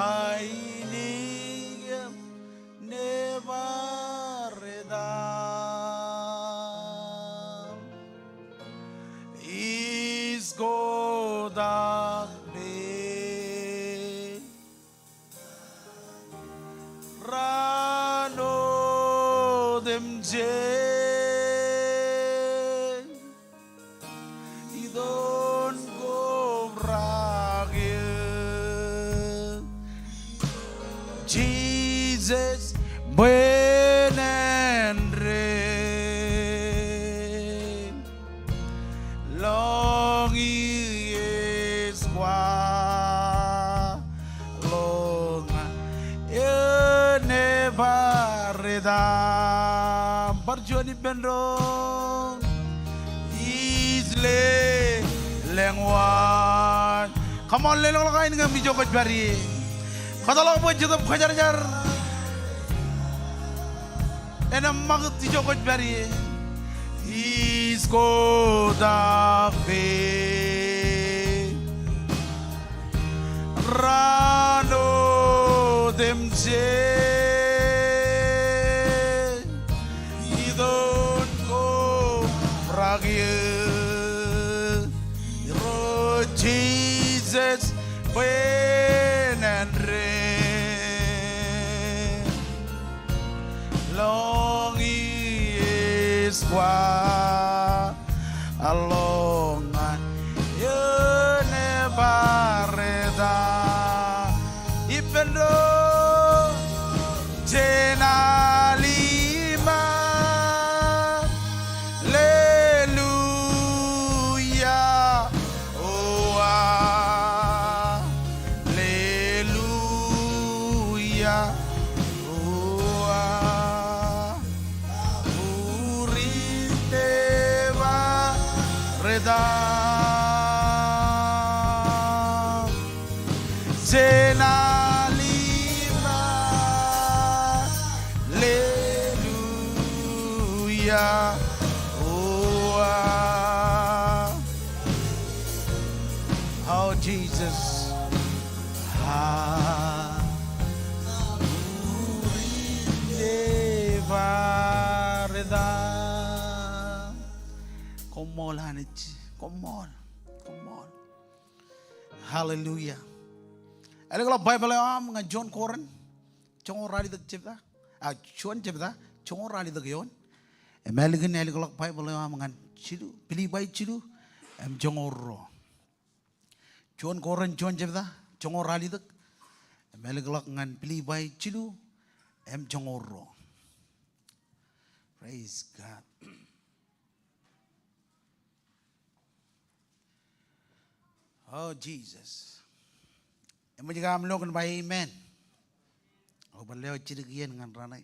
ainikien nōbar etaṃ. Ij kotak peiṃ raan otemjej. Itok kobrak eō Jisōs bwe en ren. Lọñiō ej kwaḷọk ñan eō nōbar etaṃ. Bar juon ippān doon. Ij lelōñ wōt. Come on, lelōñḷọk ainikien ijo kwōj pād ie. Kōtḷọk bwe Jetōb Kwōjarjar en ṃakūt ijo kwōj pād ie. Ij kotak peiṃ raan otemjej. Itok kobrak eō Irooj Jisōs bwe en ren. Lọñiō ej kwaḷọk ñan eō nōbar etaṃ. Ippān doon. Jān al iṃaan Rita. Jenalima. Hallelujah. Oh, ah. Oh, Jesus. Ah. Rita. Koṃṃool Anij, koṃṃool, koṃṃool. Hallelujah. Ālōkḷọk Baibōḷ eo aṃ ñan juon Korint, joñoul ralitōk jebta, a, juon jebta, joñoul ralitōk eoon. Im ālikin ālōkḷọk Baibōḷ eo aṃ ñan jilu, Pilippai jilu, im joñoul ruo. Juon Korint juon jebta, joñoul ralitōk. Im ālōkḷọk ñan Pilippai jilu, im joñoul ruo. Praise God. Oh, Jesus. Eṃōj ke aṃ lo kōn ba amen? Ak bar lewōj jidik iien ñan raṇe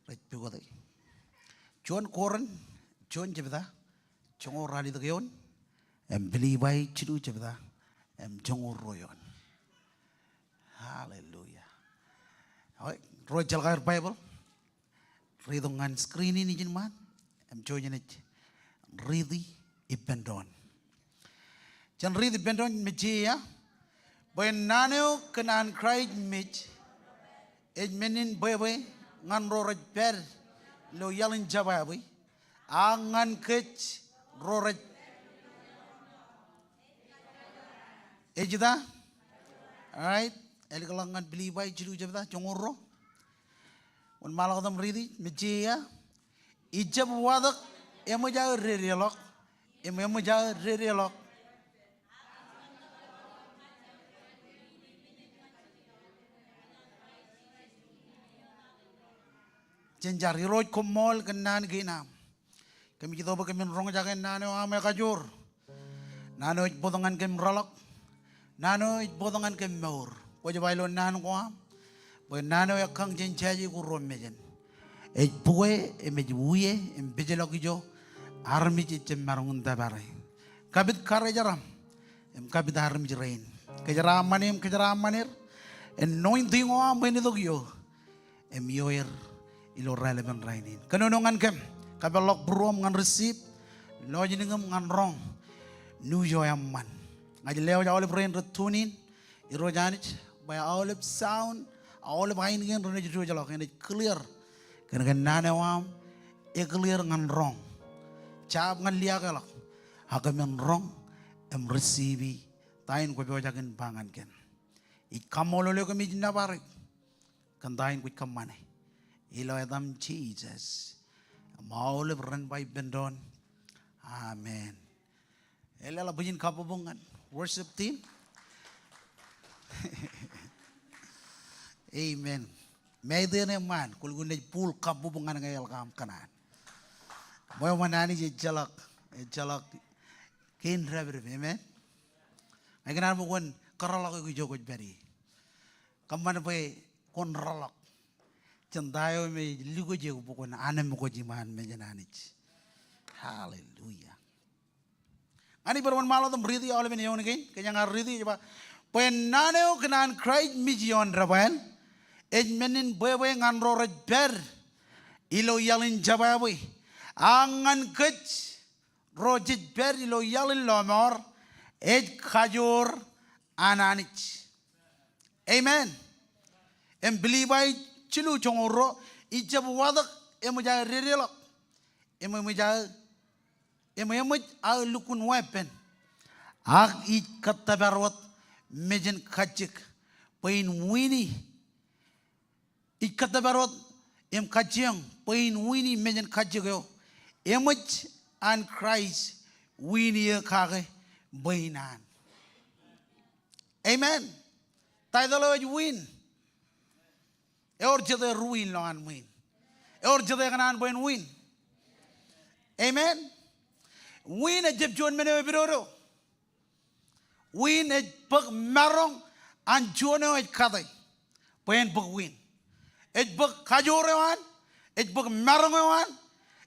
rej pukot e. Juon Korint, juon jebta, joñoul ralitōk eoon, im Pilippai jilu jebta, im joñoul ruo eoon. Hallelujah. Okay, ro ejjeḷọk aer Baibōḷ, riit tok ñan screen in ijin ṃaan, im jouj naaj riiti ippān doon. Jen riiti ippān doon, mejja, bwe naan eo kōn an Kraist mej, ej men in bwebwe ñan ro rej pād ilo iaḷ in jababwe, ak ñan kōj ro rej, ej ita? All right. Ālōkḷọk ñan Pilippai jilu jebta, joñoul ruo. Wōnṃaanḷọk tok im riiti, mejja. Ijab watōk eṃōj aō dedeḷọk, im eṃōj aō dedeḷọk. Jen jar. Irooj, koṃṃool kōn naan kein aṃ. Kōmij itok bwe kōmin roñjake naan eo aṃ ekajoor. Naan eo ej bōktok ñan kōm reḷọk. Naan eo ej bōktok ñan kōm mour. Kwōj ba ilo naan ko aṃ bwe naan eo ekkañ jān jāje ko ruo mejān, ej bukwe im ej wie im pejḷọk ijo armej ejjab maroñ in tōpare. Kapit karijeram im kapit armej rein. Kōjeraaṃṃan im kōjeraaṃṃan er. Anointing eo aṃ en itok ioō im ioer ilo raelepin rainin. Kōnono ñan kōm. Kapeḷḷọk būruōṃ ñan receive, lọjilñōṃ ñan roñ news eo eṃṃan. Ña ij lewōj aolep rein rej tune in, Irooj Anij, bwe aolep sound, aolep ainikien renaaj diwōjḷọk, enaaj clear. Kōn ke naan eo aṃ eclear ñan roñ, jab ñan liaakḷọk, ak kōmin roñ im receive ta in kwōpojak in ba ñan kōm. Ij kaṃṃoolol eok im ij nōbar eok kōn ta in kwōj kōṃṃane. Ilo etaṃ Jisōs im aolep ren ba ippān doon, amen. Eḷḷā bwijin kabbokbok ñan worship team. Amen. Meiten eṃṃaan, kwōlukkuun naaj bōk kabbokbok ñan ñe eḷak aṃ kōṇaan. Ṃweo ṃōn Anij ejjeḷọk, ejjeḷọk kein dāpdep. Amen. Ña ikōṇaan bwe kwōn kōreḷọk eok ijo kwōj pād ie. Kōṃṃan bwe kwōn reḷọk jān ta eo im ej lukkuun eok bwe kwōn anemkwōj iṃaan mejān Anij. Hallelujah. Ña ij bar wōnṃaanḷọk im riiti aolepen eoon kein, kōjeañ ar riiti, ej ba, bwe naan eo kōn an Kraist mej ioon debwāāl, ej men in bwebwe ñan ro rej pād ilo iaḷ in jebwābwe, ak ñan kōj ro jej pād ilo iaḷ in lọmọọr, ej kajoor an Anij. Amen. Im Pilippai jilu joñoul ruo, ijab watōk eṃōj aō dedeḷọk, im eṃōj aō, im eṃōj aō lukkuun weeppān, ak ij kōttōpar wōt mejān kajjik bwe in wiini. Ij kōttōpar wōt im kajjioñ bwe in wiini mejān kajjik eo. Eṃōj an Kraist wiin eō kake bwe in an. Amen. Title eo ej win. Ewōr jete ruwiin lowaan ṃwiin. Ewōr jete kōṇaan bwe en win. Amen. Win ejjab juon men eo epidodo. Win ej bōk maroñ an juon eo ej kate bwe en bōk win. Ej bōk kajoor eo an, ej bōk maroñ eo an,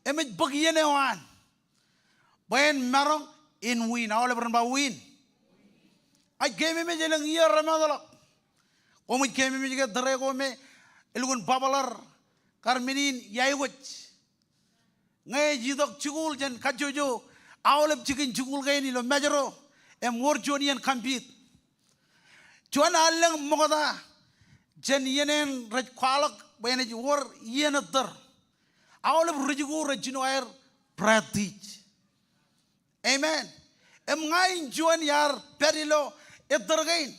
im ej bōk iien eo an. Bwe en maroñ in win, aolep ren ba win. Ij keememej elōñ iiō remootḷọk. Koṃij keememej ke tōre ko me elukkuun popular kar men in yaikwōj. Ñe ej itok jikuuḷ jān kajjojo aolep jikin jikuuḷ kein ilo Mājro im wōr juon iien compete. Juon allōñ ṃokta jān iien eṇ rej kwaḷọk bwe enaaj wōr iien ettōr. Aolep ri-jikuuḷ rej jino aer practice. Amen. Im ña in juon iar pād ilo ettōr kein.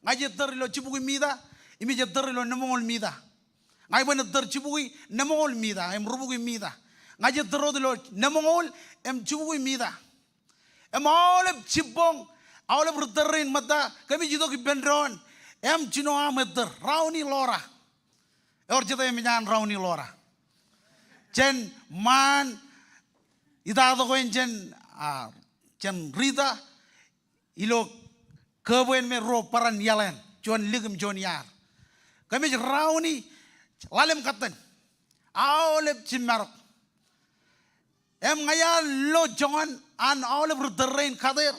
Ña ij ettōr ilo jibukwi mita, im ij ettōr ilo nemoñoul mita. Ña iban ettōr jibukwi nemoñoul mita, im rubukwi mita. Ña ij ettōr wōt ilo nemoñoul, im jibukwi mita. Im aolep jibboñ, aolep ri-ettōr rein ṃōtta, kōmij itok ippān doon, im jino aṃ ettōr, Rauni Lora. Ewōr jete emōj an Rauni Lora. Jān ṃaan itato ko in jān, a, jān Rita, ilo kōbween me ruo barāinwōt iaḷ eṇ, juon lik im juon iaar. Kōmij Rauni ḷalem katten. Aolep jimmarok. Im ña iar lo joñan an aolep ri-ettōr rein kater.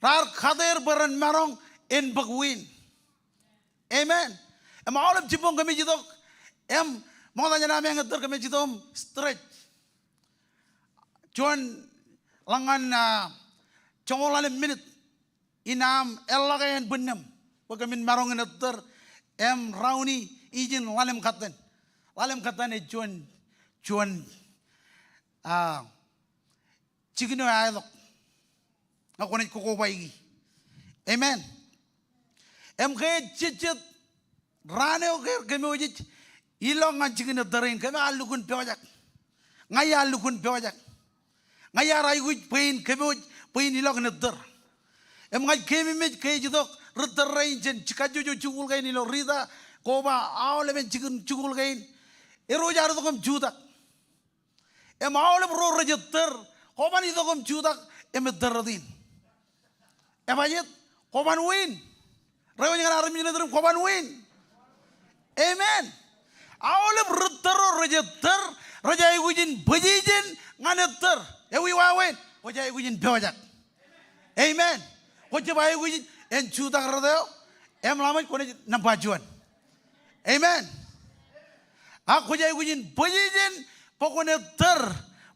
Raar kater bwe ren maroñ in bōk win. Amen. Im aolep jibboñ kōmij itok, im ṃokta jān aṃ ettōr kōmij itok im stretch. Juon ḷọk ñan, a, joñoul ḷalem minit in aṃ eḷḷọk ānbwinnūṃ bwe kōmin maroñ in ettōr im Rauni ijin ḷalem katten. Ḷalem katten ej juon, juon, a, jikin eo eaetok ñe kwōnaaj kokobaiki. Amen. Im ke ej jejjet raan eo ke kōmwōj ej ilọk ñan jikin ettōr in, kōm ar lukkuun pojak. Ña iar lukkuun pojak. Ña iar aikuj bwe in kōmwōj bwe in ilọk in ettōr. Im ña ij keememej ke ej itok ri-ettōr rein jān kajjojo jikuuḷ kein ilo Rita, koba aolepen jikin jikuuḷ kein. Erro ej ar itok im jutak. Im aolep ro rej ettōr, kwōban itok im jutak im ettōr wōt in. Ebajet, kwōban win. Reiwōj ñan armej in ettōr im kwōban win. Amen. Aolep ri-ettōr ro rej ettōr, rej aikuj in position ñan ettōr. Ewi wāween, kwōj aikuj in pojak. Amen. Kwō jab aikuj in jutak rot eo, im ḷaṃōj kwōnaaj nōṃba juon. Amen. A kwōj aikuj in position bwe kwōn ettōr,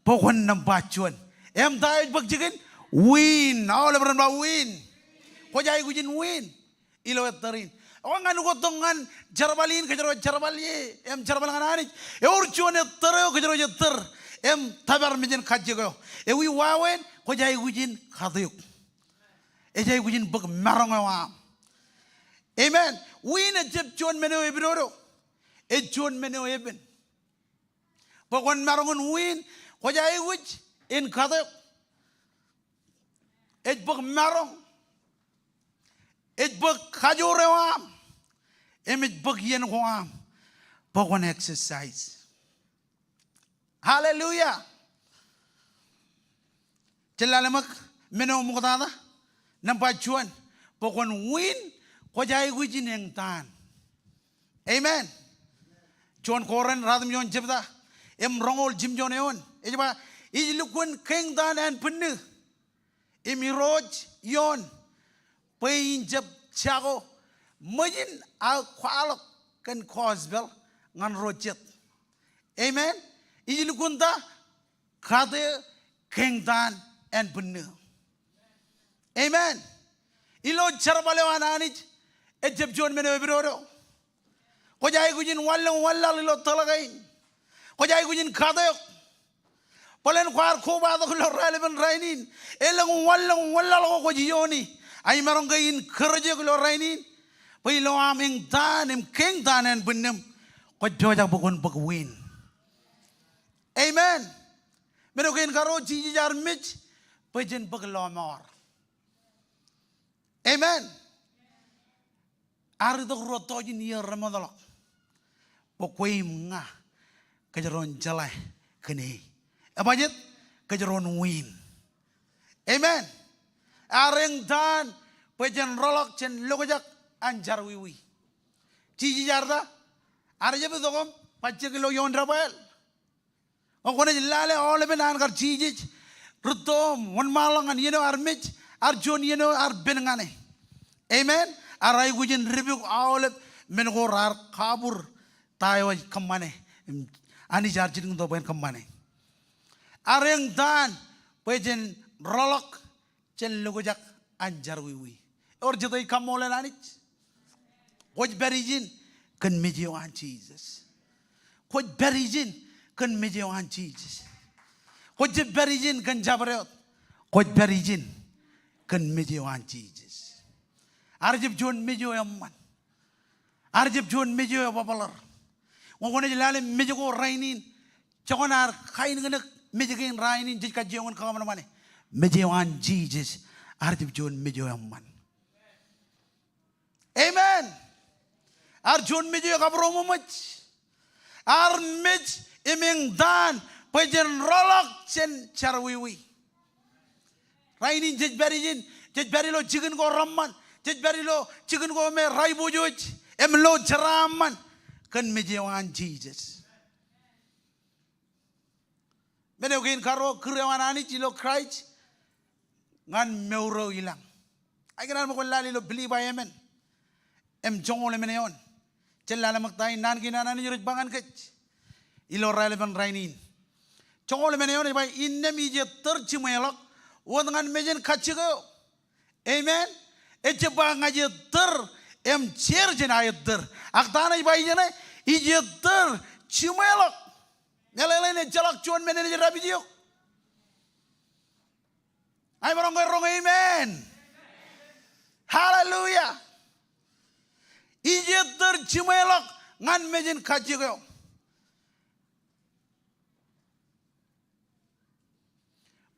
bwe kwōn nōṃba juon. Im ta eo ej bōk jikin? Win. Aolep ren ba win. Kwōj aikuj in win ilo ettōr in. Ekwe ñan ukōttok ñan jerbal in, kōjro jerbal ie, im jerbal ñan Anij. Ewōr juon ettōr eo kōjro ettōr im tōpar mejān kajjik eo. Ewi wāween? Kwōj aikuj in kateok. Ej aikuj in bōk maroñ eo aṃ. Amen. Win ejjab juon men eo epidodo. Ej juon men eo epen. Bwe kwōn maroñ in win, kwōj aikuj in kateok. Ej bōk maroñ. Ej bōk kajoor eo aṃ. Im ej bōk iien ko aṃ bwe kwōn exercise. Hallelujah. Jen lale ṃōk men eo ṃoktata. Nōṃba juon, bwe kwōn win, kwōj aikuj in eñtaan. Amen. Juon Korint, ratimjuon jebta im roñoul jimjuon eoon. Ej ba, ij lukkuun keñtaan ānbwinnū im irooj ioon bwe in jab jako ṃōjin aō kwaḷọk kōn gospel ñan ro jet. Amen. Ij lukkuun ta? Kate keñtaan ānbwinnū. Amen. Ilo jerbal eo an Anij, ejjab juon men eo epidodo. Kwōj aikuj in wanlōñ wanlaḷ ilo tōḷ kein. Kwōj aikuj in kateok. Bōlen kwaar kobatok ilo raelepen rainin, elōñ wanlōñ wanlaḷ ko kwōj iooni. Ak imaroñ ke in kōrejek ilo rainin bwe ilo aṃ eñtaan im keñtaan ānbwinnūṃ, kwōj pojak bwe kwōn bōk win. Amen. Men eo kein karuo, Jisōs ear mej bwe jen bōk lọmọọr. Amen. Ear itok ruo tọujin iiō remootḷọk bwe kwe im ña kōjro en jeḷā kōn e. Ebajet? Kōjro en win. Amen. Ear eñtaan bwe jen rọọlḷọk jān lokjak an jerọwiwi. Jisōs ear ta? Ear jab itok im bajjek ilo ioon debwāāl. Ñe kwōnaaj lale aolepen an kar Jisōs rūtto im wōnṃaanḷọk ñan iien eo ear mej, ear juon iien eo ear pen ñan e. Amen. Ear aikuj in dipuk aolep men ko raar kabur ta eo ej kōṃṃane. Anij ear jilkintok bwe en kōṃṃane. Ear eñtaan bwe jen rọọlḷọk jān lokjak an jerọwiwi. Ewōr jet ej kaṃṃoolol Anij? Kwōj pād ijin kōn mej eo an Jisōs. Kwōj pād ijin kōn mej eo an Jisōs. Kwōj jab pād ijin kōn jabdewōt. Kwōj pād ijin kōn mej eo an Jisōs. Ear jab juon mej eo eṃṃan. Ear jab juon mej eo ebōbōḷar. Ñe kwōnaaj lale mej ko rainin, joñan ad kainōknōk mej kein rainin, jej kajjioñ in kakōṃanṃane. Mej eo an Jisōs ear jab juon mej eo eṃṃan. Amen. Ear juon mej eo ekabūroṃōj. Ear mej im eñtaan bwe jen rọọlḷọk jān jerọwiwi. Rainin jej pād ijin, jej pād ilo jikin ko reṃṃan, jej pād ilo jikin ko me raiboojoj, im lo jeraaṃṃan kōn mej eo an Jisōs. Men eo kein karuo, kūr eo an Anij ilo Kraist ñan mour eo ilañ. Ikōṇaan bwe kwōn lale ilo Pilippai emān im joñoul emān eoon. Jen lale ṃōk ta in naan kein an Anij rej ba ñan kōj ilo raelepen rainin. Joñoul emān eoon ej ba, innām ij ettōr jiṃweḷọk wōt ñan mejān kajjik eo. Amen. Ejjab ba ña ij ettōr im jeer jān aō ettōr. Ak ta ṇe ej ba ijeṇe, ij ettōr jiṃweḷọk. Meḷeḷein ejjeḷọk juon men enaaj dāpij eok. Ña imaroñ ke roñ amen. Hallelujah. Ij ettōr jiṃweḷọk ñan mejān kajjik eo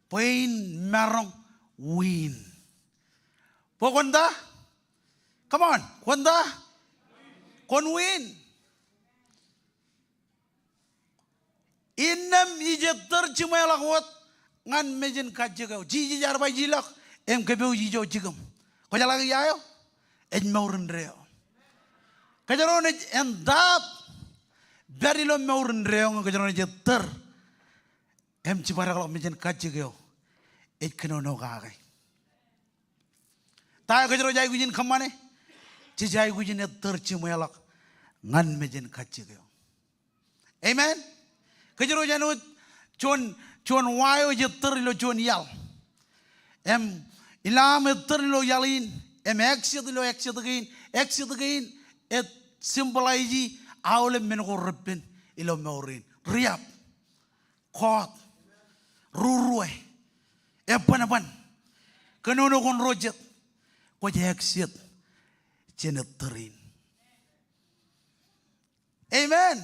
bwe in maroñ wiin. Bwe kwōn ta? Come on, kwōn ta? Kwōn wiin. Innām ij ettōr jiṃweḷọk wōt ñan mejān kajjik eo. Jisōs ear ba ijilọk im kōpooj ijo jikiṃ. Kwōjeḷā ke ia eo? Ej mour indeeo. Kōjro naaj entaab pād ilo mour indeeo ñe kōjro naaj ettōr im jibadekḷọk mejān kajjik eo ej kōnono kake. Ta eo kōjro ej aikuj in kōṃṃane? Jej aikuj in ettōr jiṃweḷọk ñan mejān kajjik eo. Amen. Kōjro ej āinwōt juon, juon wa eo ej ettōr ilo juon iaḷ. Im ilo aṃ ettōr ilo iaḷ in, im exit ilo exit kein, exit kein ej symbolize aolep men ko repen ilo mour in. Riab, kọọt, rurue, ebbanban, kōnono ko ro jet, kwōj exit jān ettōr in. Amen.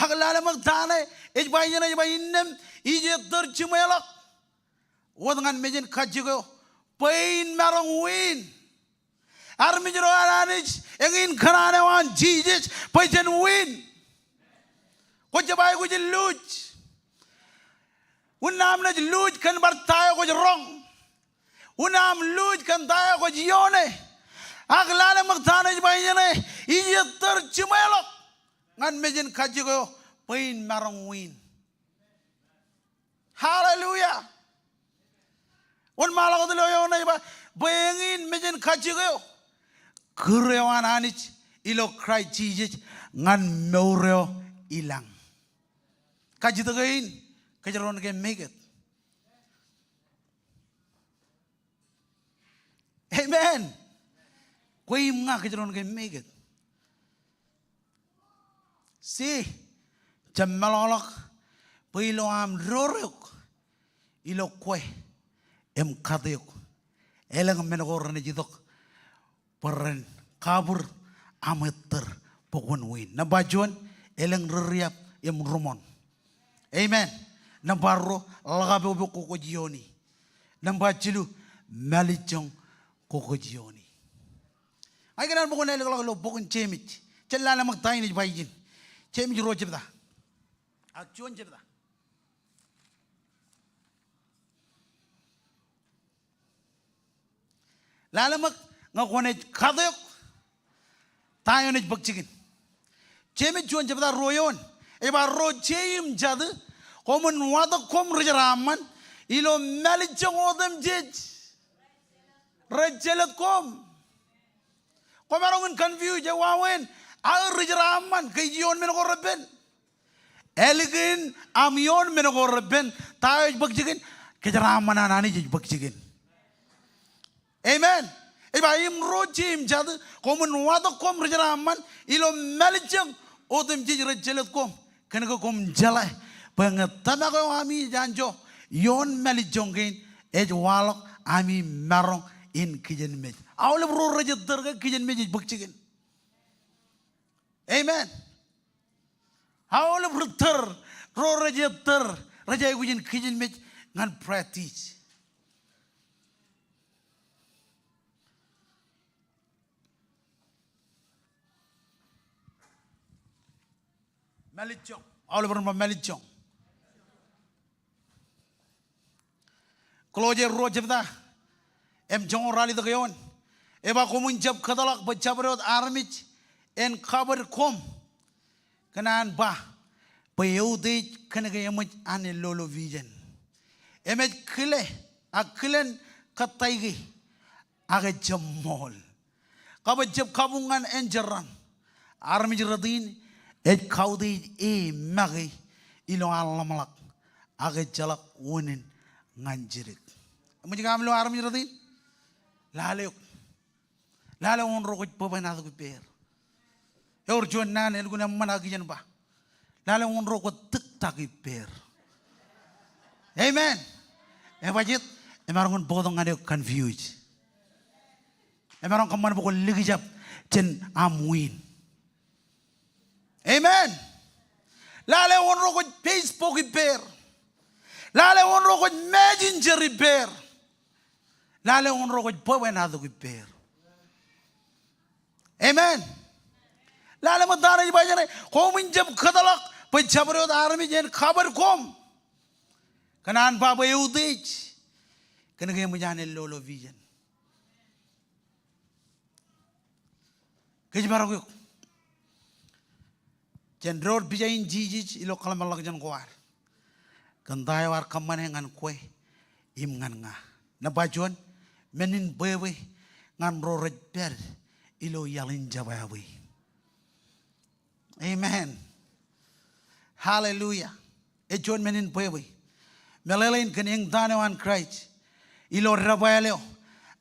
Ak lale ṃōk ta ṇe ej ba ijeṇe, ej ba innām ij ettōr jiṃweḷọk wōt ñan mejān kajjik eo bwe in maroñ wiin. Armej ro an Anij, eñin kōṇaan eo an Jisōs bwe jen wiin. Kwō jab aikuj in luuj. Unin aṃ naaj luuj kōn bar ta eo kwōj roñ. Unin aṃ luuj kōn ta eo kwōj ioone. Ak lale ṃōk ta ṇe ej ba ijeṇe, ij ettōr jiṃweḷọk ñan mejān kajjik eo bwe in maroñ wiin. Hallelujah. Wōnṃaanḷọk wōt ilo eoon ej ba, bwe eñin mejān kajjik eo, kūr eo an Anij ilo Kraist Jisōs ñan mour eo ilañ. Kajjitōk kein, kōjro naaj make it. Amen. Kwe im ña kōjro naaj make it. See, jab meḷọkḷọk bwe ilo aṃ door eok, ilo kwe im kat eok, elōñ men ko renaaj itok bwe ren kabūr aṃ ettōr bwe kwōn wiin. Nōṃba juon, elōñ ri riab im ri ṃoṇ. Amen. Nōṃba ruo, ḷōkapokpok ko kwōj iooni. Nōṃba jilu, mālejjoñ ko kwōj iooni. Ña ikōṇaan bwe kwōn ālōkḷọk ilo bok in Jemes. Jen lale ṃōk ta in ej ba ijin. Jemes ruo jebta. Ak juon jebta. Lale ṃōk ñe kwōnaaj kat eok, ta eo enaaj bōk jikin. Jemes juon jebta ruo eoon ej ba, ro jeim jatū, Koṃwin watōk koṃ ri-jeraaṃṃan ilo mālejjoñ otemjej rej jelōt koṃ. Komaroñ in confuse, ewāween, aō ri-jeraaṃṃan, kōj ioon men ko repen. Ālikin aṃ ioon men ko repen, ta eo ej bōk jikin? Kōjeraaṃṃan an Anij ej bōk jikin. Amen. Ej ba im ro jeiū im jatū, koṃwin watōk koṃ ri-jeraaṃṃan ilo mālejjoñ otemjej rej jelōt koṃ. Kōnke koṃ jeḷā bwe ñe tōmak eo ami ej anjọ ioon mālejjoñ kein, ej waḷọk ami maroñ in kijenmej. Aolep ro rej ettōr ke kijenmej ej bōk jikin. Amen. Aolep ri-ettōr, ro rej ettōr, rej aikuj in kijenmej ñan practice. Mālejjoñ. Aolep ren ba mālejjoñ. Kolosse ruo jebta im joñoul ralitōk eoon. Ej ba koṃwin jab kōtḷọk bwe jabdewōt armej en kabōd koṃ. Kōn an ba bwe eutiej kōnke eṃōj an elolo vision. Emej kile, ak kilen kōttāik e, ak ejjab ṃool. Kab ejjab kabuñ ñan enjeḷ raṇ. Armej rot in ej kautiej e make ilo an ḷōmṇak, ak ejjeḷọk unin ñan jidik. Eṃōj ke aṃ lo armej rot in? Lale eok. Lale wōn ro kwōj bwebwenato ippāer. Ewōr juon naan elukkuun eṃṃan ak kijenba. Lale wōn ro kwōj tiktak ippāer. Amen. Ebajjeet, emaroñ in bōktok ñan eok confuse. Emaroñ kōṃṃan bwe kwōn likjab jān aṃ win. Amen. Lale wōn ro kwōj Facebook ippāer. Lale wōn ro kwōj Messenger ippāer. Lale wōn ro kwōj bwebwenato ippāer. Amen. Lale ṃōk ta ṇe ej ba jeṇe, koṃwin jab kōtḷọk bwe jabdewōt armej en kabōd koṃ. Kōn an ba bwe eutiej kōnke eṃōj an elolo vision. Kōjparok eok jān door pija in Jisōs ilo kōḷmānḷọkjeṇ ko ad. Kōn ta eo ear kōṃṃane ñan kwe im ñan ña. Nōṃba juon, men in bwebwe ñan ro rej pād ilo iaḷ in jebwābwe. Amen. Hallelujah. Ej juon men in bwebwe. Meḷeḷein kōn eñtaan eo an Kraist ilo debwāāl eo,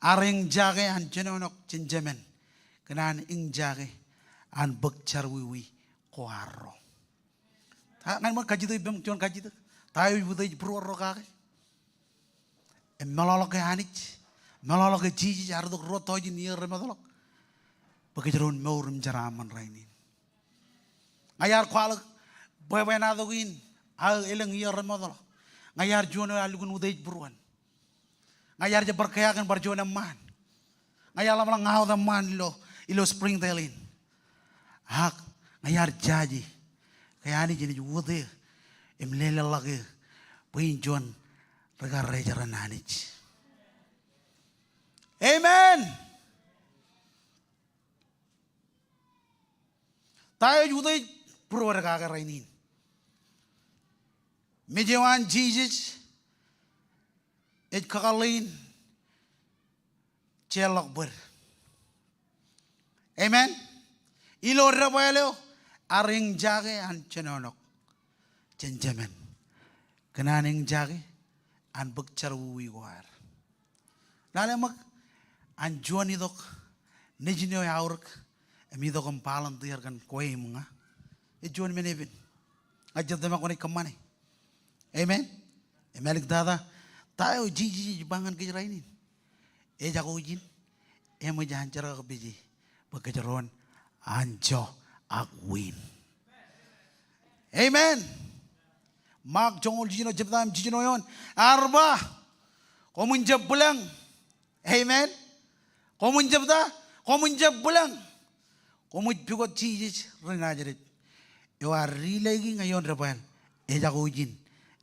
ear eñjake an jenoṇok jān jemān kōn an eñjake an bōk jerọwiwi ko arro. Ta, ñan ṃōk kajjitōk ippaṃ juon kajjitōk. Ta eo ej utiej būruōd ro kake? Im meḷọkḷọk ke Anij, meḷọkḷọk ke Jisōs ear itok ruo tọujin iiō remootḷọk bwe kōjro en mour im jeraaṃṃan rainin. Ña iar kwaḷọk bwebwenato kein aō elōñ iiō remootḷọk. Ña iar juon eo ear lukkuun utiej būruon. Ña iar jab bar kea kōn bar juon eṃṃaan. Ña iar ḷōmṇak ña wōt eṃṃaan ilo, ilo Springdale in. Ak ña iar jaje ke Anij enaaj wōt eō im lelōñḷọk eō bwe in juon ri-karijeran Anij. Amen. Ta eo ej utiej būruod kake rainin? Mej eo an Jisōs ej kakōḷḷe in jeorḷọk bōd. Amen. Ilo debwāāl eo ear eñjake an jenoṇok jān jemān kōn an eñjake an bōk jerọwiwi ko ad. Lale ṃōk an juon itok nejin eo eaorōk im itok im volunteer kōn kwe im ña. Ej juon men epen. Ña ij jab tōmak kwōnaaj kōṃṃane. Amen. Im āliktata, ta eo Jisōs ej ba ñan kōj rainin? Ejako ijin, eṃōj an jerkakpeje bwe kōjro en anjọ ak win. Amen. Mak joñoul jiljino jebta im jiljino eoon, ear ba, koṃwin jab bwilōñ. Amen. Koṃwin jab ta? Koṃwin jab bwilōñ. Koṃij pukot Jisōs ri-Nazeret eo ear dileiki ña ioon debwāāl. Ejako ijin,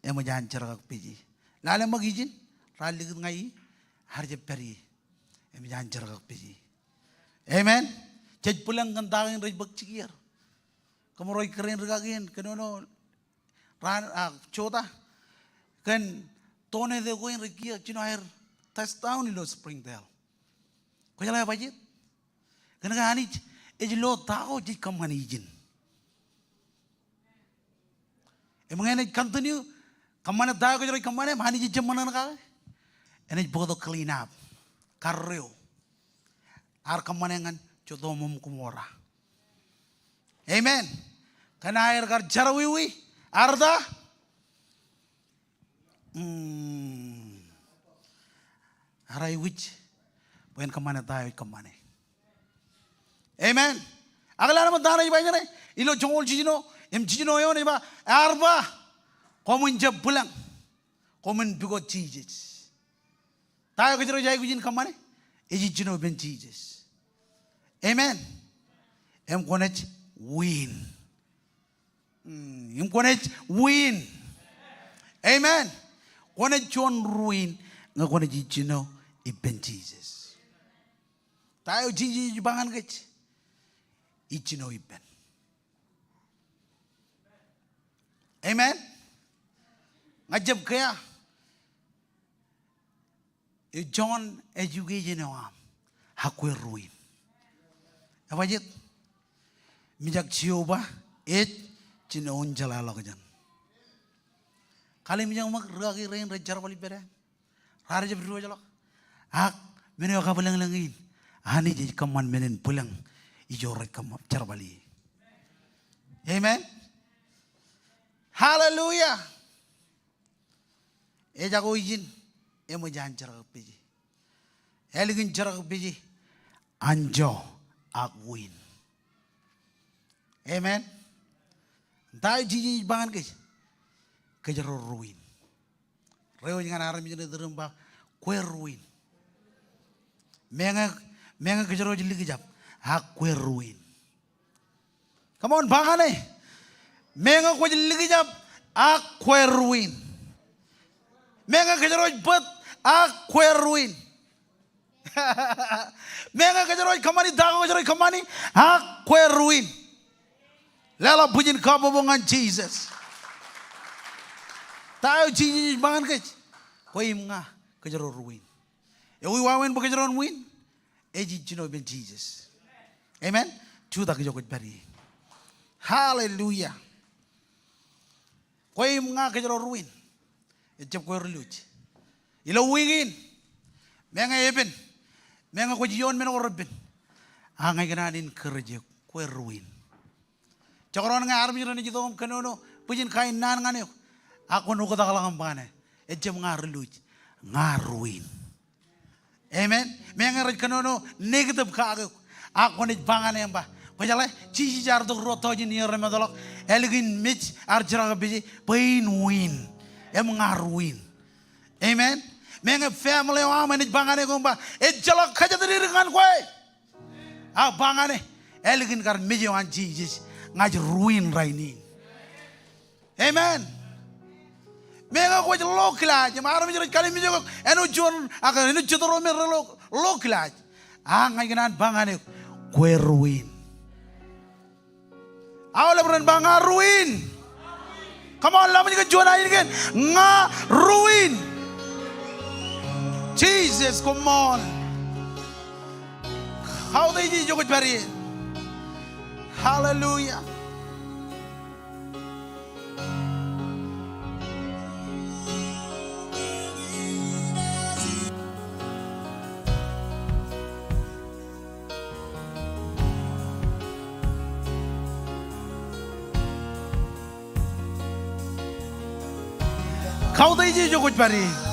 eṃōj an jerkakpeje. Lale ṃōk ijin, raar likūt ña ie, ear jab pād ie. Eṃōj an jerkakpeje. Amen. Jej bwilōñ kōn ta kein rej bōk jikier. Kōmro ej kōrā in rikaki in, kōnono raan, a, jota kōn tornado ko in rej kiiō jino aer touchdown ilo Springdale. Kwōjeḷā bajjek? Kōn ke Anij ej lo ta ko jej kōṃṃane ijin. Im ñe enaaj continue kōṃṃane ta eo kōjro ej kōṃṃane, im Anij ejjab ṃōṇōṇō kake, enaaj bōktok clean up, karreo, ear kōṃṃane ñan Sodom im Gomorrah. Amen. Kōn aer kar jerọwiwi ear ta? Mm. Ear aikuj bwe en kōṃṃane ta eo ej kōṃṃane. Amen. Ak lale ṃōk ta ṇe ej ba ijeṇe, ilo joñoul jiljino im jiljino eoon ej ba, ear ba, koṃwin jab bwilōñ. Koṃwin pukot Jisōs. Ta eo kōjro ej aikuj in kōṃṃane ej ijjino ippān Jisōs. Amen. Im kwōnaaj win. Mm, im kwōnaaj win. Amen. Kwōnaaj juon ruin ñe kwōnaaj ijjino ippān Jisōs. Ta eo Jisōs ej ba ñan kōj, ijjino ippān. Amen. Ña ij jab kea joñan education eo aṃ, ak kwe ruin. Ebajjeet? Mijak Jeova ej jino un jeḷāḷọkjeṇ. Kallimjek ṃōk rūkaki rein rej jerbal ippād eṇ. Raar jab diwōjḷọk. Ak men eo ekabwilōñlōñ in, Anij ej kōṃṃan men in bwilōñ ijo rej kōṃṃan jerbal ie. Amen. Hallelujah. Ejako ijin eṃōj an jerakpeje. Ālikin jerakpeje, anjọ ak win. Amen. Ta eo Jisōs ej ba ñan kōj? Kōjro ruin. Reiwōj ñan armej ṇe iturūṃ im ba, kwe ruin. Meñe, meñe kōjro ej likjab, ak kwe ruin. Come on, ba ñan e. Meñe kwōj likjab, ak kwe ruin. Meñe kōjro ej bōt, ak kwe ruin. Meñe kōjro ej kōṃṃani ta ko kōjro ej kōṃṃani, ak kwe ruin. Leḷọk bwijin kabbokbok ñan Jisōs. Ta eo Jisōs ej ba ñan kōj? Kwe im ña kōjro ruin. Ewi wāween bwe kōjro en win? Ej ijjino ippān Jisōs. Amen. Jutak ijo kwōj pād ie. Hallelujah. Kwe im ña kōjro ruin. Ejjab kwe riloj. Ilo wiik in, meñe epen, meñe kwōj ioon men ko repen, ak ña ikōṇaan encourage eok, kwe ruin. Jekdọọn ñe armej ro naaj itok im kōnono bwijin kainnaan ñan eok, ak kwōn oktakḷọk im ba ñan e, ejjab ña riloj, ña ruin. Amen. Meñe rej kōnono negative kake eok, ak kwōnaaj ba ñan e im ba, kwōjeḷā, Jisōs ear tok ruo tọujin iiō remootḷọk, ālikin mej ear jerakpeje bwe in win im ña ruin. Amen. Meñe family eo aṃ enaaj ba ñan eok im ba, ejjeḷọk kōjatdikdik ñan kwe. Ak ba ñan e, ālikin kar mej eo an Jisōs, ña ij ruin rainin. Amen. Meñe kwōj low class, im armej rej kallimjek eok, āinwōt juon, ak āinwōt jet ro me re low, low class. Ak ña ikōṇaan ba ñan eok, kwe ruin. Aolep ren ba ña ruin. Come on, laṃōj kōn juon ainikien, ña ruin. Jisōs, come on. Kautiej ijo kwōj pād ie. Hallelujah. Kautiej ijo kwōj pād ie.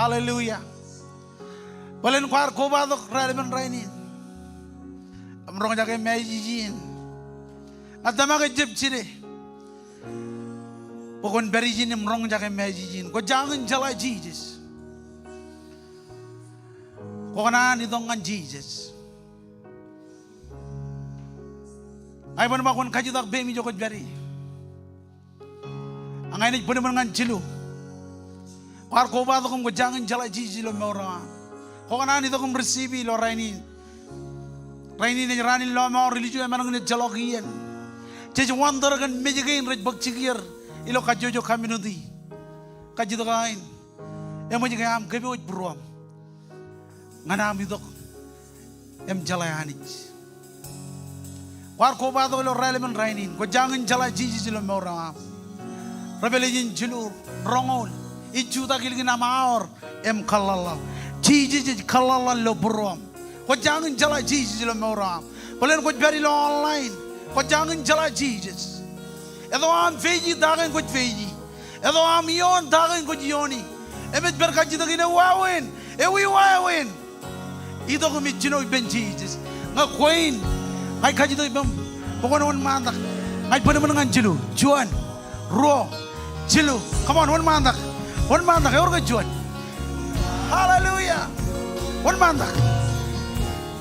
Hallelujah. Bōlen kwaar kobatok raelepen rainin im roñjake mājij in. Ña tōmak ej jab jide bwe kwōn pād ijin im roñjake mājij in. Kwō jañin jeḷā Jisōs. Kwō kōṇaan itok ñan Jisōs. Ña iban ba kwōn kajutak peiṃ ijo kwōj pād ie. Ak ña inaaj bōnbōn ñan jilu. Kwaar kobatok im kwō jañin jeḷā Jisōs ilo mour eo aṃ. Kwō kōṇaan itok im receive e ilo rainin. Rainin ej raan in lọmọọr, ilju emaroñ in ejjeḷọk iien. Jej wonder kōn mej kein rej bōk jikier ilo kajjojo community. Kajjitōk eo aṃ. Eṃōj ke aṃ kōpooj būruōṃ ñan aṃ itok im jeḷā Anij. Kwaar kobatok ilo raelepen rainin. Kwō jañin jeḷā Jisōs ilo mour eo aṃ. Revelation jilu, roñoul. Ij jutak ilikin aṃ aor im kōḷḷaḷḷaḷ. Jisōs ej kōḷḷaḷḷaḷ ilo būruōṃ. Kwō jañin jeḷā Jisōs ilo mour eo aṃ. Bōlen kwōj pād ilo online, kwō jañin jeḷā Jisōs. Eto aṃ face e ta kein kwōj face e. Eto aṃ iioon ta kein kwōj iiooni. Im ej pād kajjitōk in, ewāween, ewi wāween. Itok im ijjino ippān Jisōs. Ñe kwe in, ña ij kajjitōk ippaṃ bwe kwōn wōnṃaantak. Ña ij bōnbōn ñan jilu. Juon, ruo, jilu. Come on, wōnṃaantak. Wōnṃaantak, ewōr ke juon? Hallelujah. Wōnṃaantak.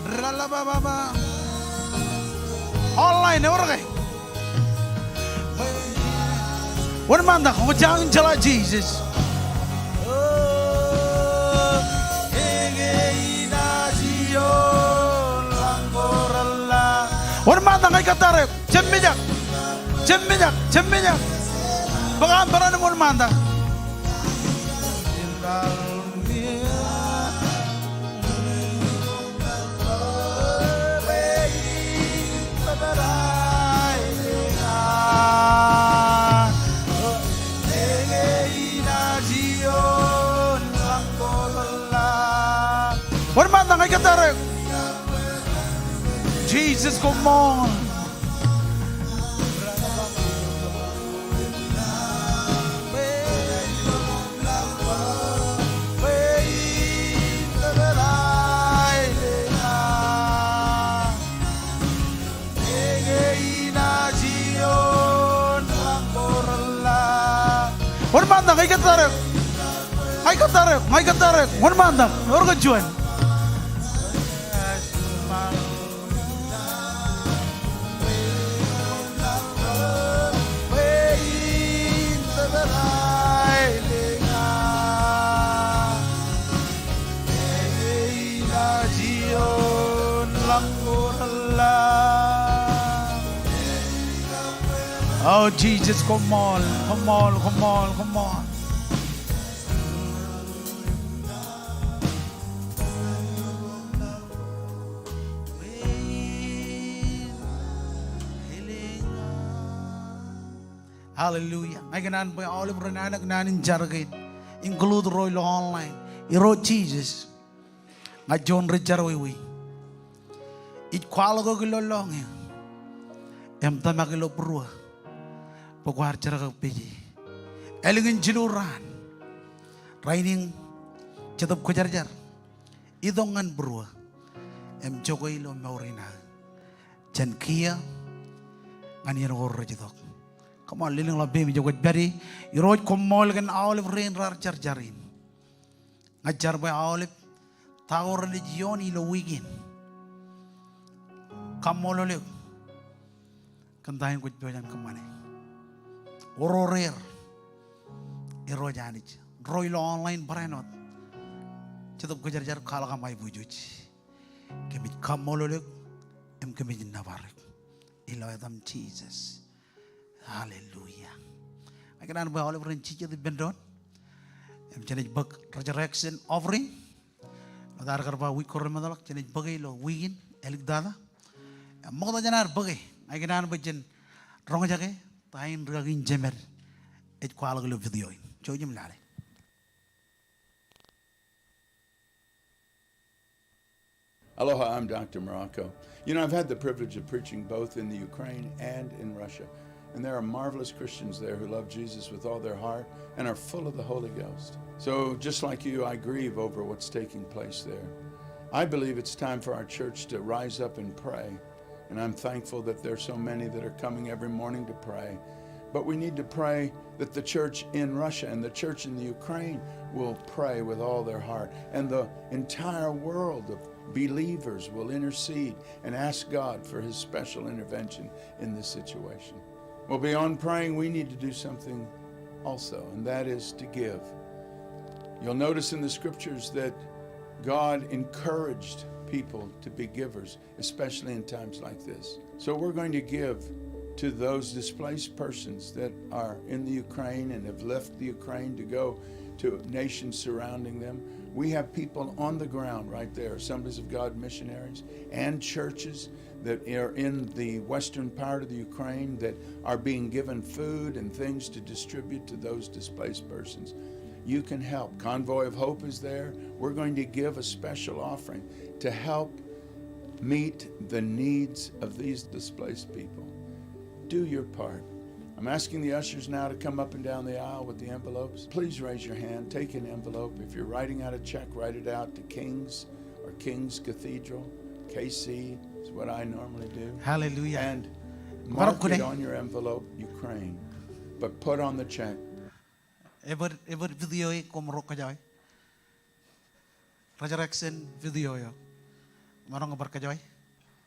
Ralabababa. Online, ewōr ke? Wōnṃaantak, kwō jañin jeḷā Jisōs. Wōnṃaantak, ña ij kōttar eok. Jab mijak. Jab mijak. Jab mijak. Bōk aṃ peran im wōnṃaantak. Wōnṃaantak, ña ij kōttar eok. Jisōs, koṃṃool. Wōnṃaantak, ña ij kōttar eok. Ña ij kōttar eok, ña ij kōttar eok. Wōnṃaantak, ewōr ke juon? O Jisōs, koṃṃool, koṃṃool, koṃṃool, koṃṃool. Hallelujah. Ña ikōṇaan bwe aolep ren anōk naan in jar kein, include ro ilo online. Irooj Jisōs, ña juon ri jerọwiwi. Ij kwaḷọk eok ilo lọñiō im tōmak ilo būruō bwe kwaar jerkakpeje. Ālikin jilu raan, rainin Jetōb Kwōjarjar itok ñan būruō im jokwe ilo mour in aō jān kiiō ñan iien ko rej itok. Come on, lelōñḷọk peiṃ ijo kwōj pād ie. Irooj, koṃṃool kōn aolep rein raar jarjar in. Ña ij jar bwe aolep ta ko renaaj iioon ilo wiik in, kaṃṃoolol eok kōn ta in kwōj pojak in kōṃṃane. Oror er, Irooj Anij, ro ilo online barāinwōt. Jetōb Kwōjarjar, kwaḷọk aṃ aiboojoj. Kōmij kaṃṃoolol eok im kōmij nōbar eok ilo etaṃ Jisōs. Hallelujah. Ña ikōṇaan bwe aolep ren jijet ippān doon im jenaaj bōk resurrection offering. Ḷotak kar ba wiik ko remootḷọk jenaaj bōke ilo wiik in, āliktata. Im ṃokta jān ad bōke, ña ikōṇaan bwe jen roñjake ta in rikaki in jemed ej kwaḷọk ilo video in. Jouj im lale. Aloha, I'm Doctor Morocco. You know, I've had the privilege of preaching both in the Ukraine and in Russia. And there are marvelous Christians there who love Jesus with all their heart and are full of the Holy Ghost. So, just like you, I grieve over what's taking place there. I believe it's time for our church to rise up and pray. And I'm thankful that there's so many that are coming every morning to pray. But we need to pray that the church in Russia and the church in the Ukraine will pray with all their heart. And the entire world of believers will intercede and ask God for his special intervention in this situation. Well, beyond praying, we need to do something also, and that is to give. You'll notice in the scriptures that God encouraged people to be givers, especially in times like this. So we're going to give to those displaced persons that are in the Ukraine and have left the Ukraine to go to nations surrounding them. We have people on the ground right there, Assemblies of God missionaries and churches that are in the western part of the Ukraine that are being given food and things to distribute to those displaced persons. You can help. Convoy of Hope is there. We're going to give a special offering to help meet the needs of these displaced people. Do your part. I'm asking the ushers now to come up and down the aisle with the envelopes. Please raise your hand, take an envelope. If you're writing out a check, write it out to King's or King's Cathedral. K C is what I normally do. Hallelujah. And mark it on your envelope, Ukraine, but put on the check. Ebar, ebar video eo koṃ ro kōjọe. Resurrection video eo. Maroñ bar kōjọe.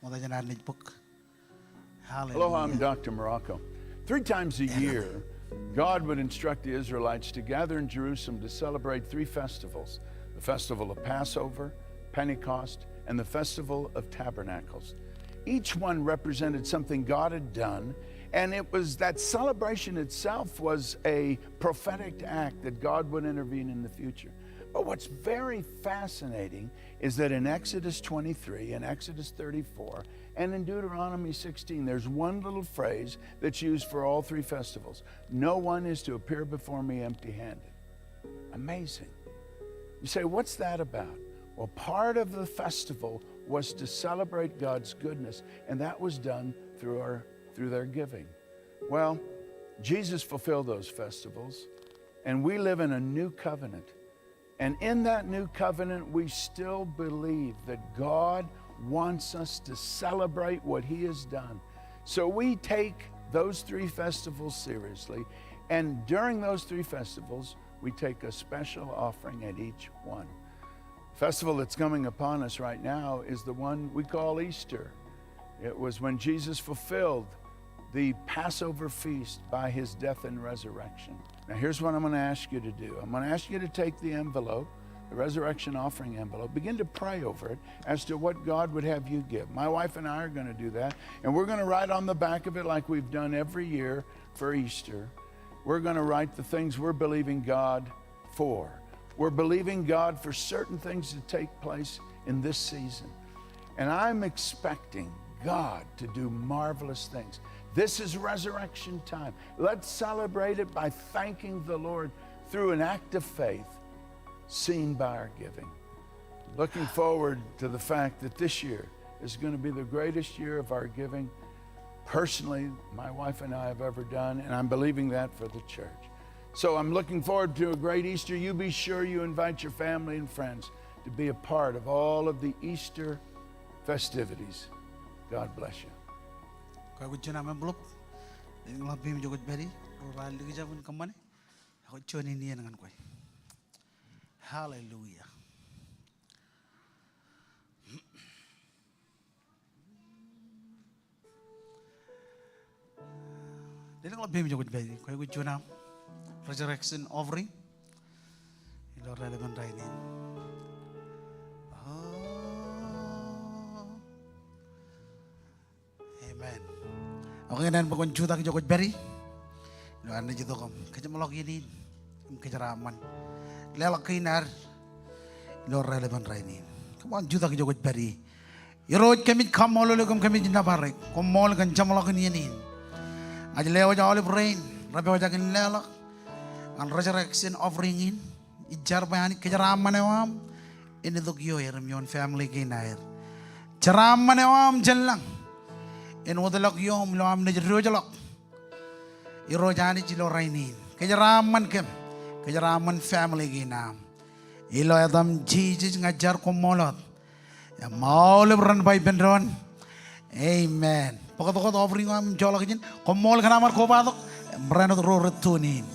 Ṃokta jān ad naaj bōk. Hallelujah. Aloha, I'm Doctor Morocco. Three times a year, God would instruct the Israelites to gather in Jerusalem to celebrate three festivals: the festival of Passover, Pentecost, and the festival of Tabernacles. Each one represented something God had done, and it was, that celebration itself was a prophetic act that God would intervene in the future. But what's very fascinating is that in Exodus twenty-three and Exodus thirty-four and in Deuteronomy sixteen, there's one little phrase that's used for all three festivals. "No one is to appear before me empty-handed." Amazing. You say, "What's that about?" Well, part of the festival was to celebrate God's goodness, and that was done through our, through their giving. Well, Jesus fulfilled those festivals, and we live in a new covenant. And in that new covenant, we still believe that God wants us to celebrate what he has done. So we take those three festivals seriously, and during those three festivals, we take a special offering at each one. Festival that's coming upon us right now is the one we call Easter. It was when Jesus fulfilled the Passover feast by his death and resurrection. Now, here's what I'm gonna ask you to do. I'm gonna ask you to take the envelope, the resurrection offering envelope, begin to pray over it as to what God would have you give. My wife and I are gonna do that, and we're gonna write on the back of it, like we've done every year for Easter. We're gonna write the things we're believing God for. We're believing God for certain things to take place in this season. And I'm expecting God to do marvelous things. This is resurrection time. Let's celebrate it by thanking the Lord through an act of faith seen by our giving. Looking forward to the fact that this year is gonna be the greatest year of our giving, personally, my wife and I have ever done, and I'm believing that for the church. So I'm looking forward to a great Easter. You be sure you invite your family and friends to be a part of all of the Easter festivities. God bless you. Kwe kwōj juon aṃ envelope, elōñ ḷapem ijo kwōj pād ie, ro raar likjab in kōṃṃane, ak kwōj juon in iien ñan kwe. Hallelujah. Lelōñḷọk peiṃ ijo kwōj pād ie, kwe kwōj juon aṃ resurrection offering ilo rālepen rainin. Oh. Amen. Okay, ñan bwe kwōn jutak ijo kwōj pād ie, ilo ad naaj itok im kōjeṃḷọk iien in im kōjeraaṃṃan leḷọk kein ad ilo rālepen rainin. Kōṃṃan jutak ijo kwōj pād ie. Irooj, kōmij kaṃṃoolol eok im kōmij nōbar eok. Koṃṃool kōn jeṃḷọkin iien in. Ña ij lewōj aolep rein repojak in leḷọk ñan resurrection offering in. Ij jar bwe Anij kōjeraaṃṃan eo aṃ en itok ioer im ioon family kein aer. Jeraaṃṃan eo aṃ jān lañ en wōtlọk ioom ilo am naaj diwōjḷọk Irooj Anij ilo rainin. Kōjeraaṃṃan kōm. Kōjeraaṃṃan family kein aṃ. Ilo etaṃ Jisōs ña ij jar koṃṃool wōt im aolep ren ba ippān doon, amen. Bōktok wōt offering eo aṃ im joḷọk ijin. Koṃṃool kōn aṃ kobatok im ren wōt ro rej tune in.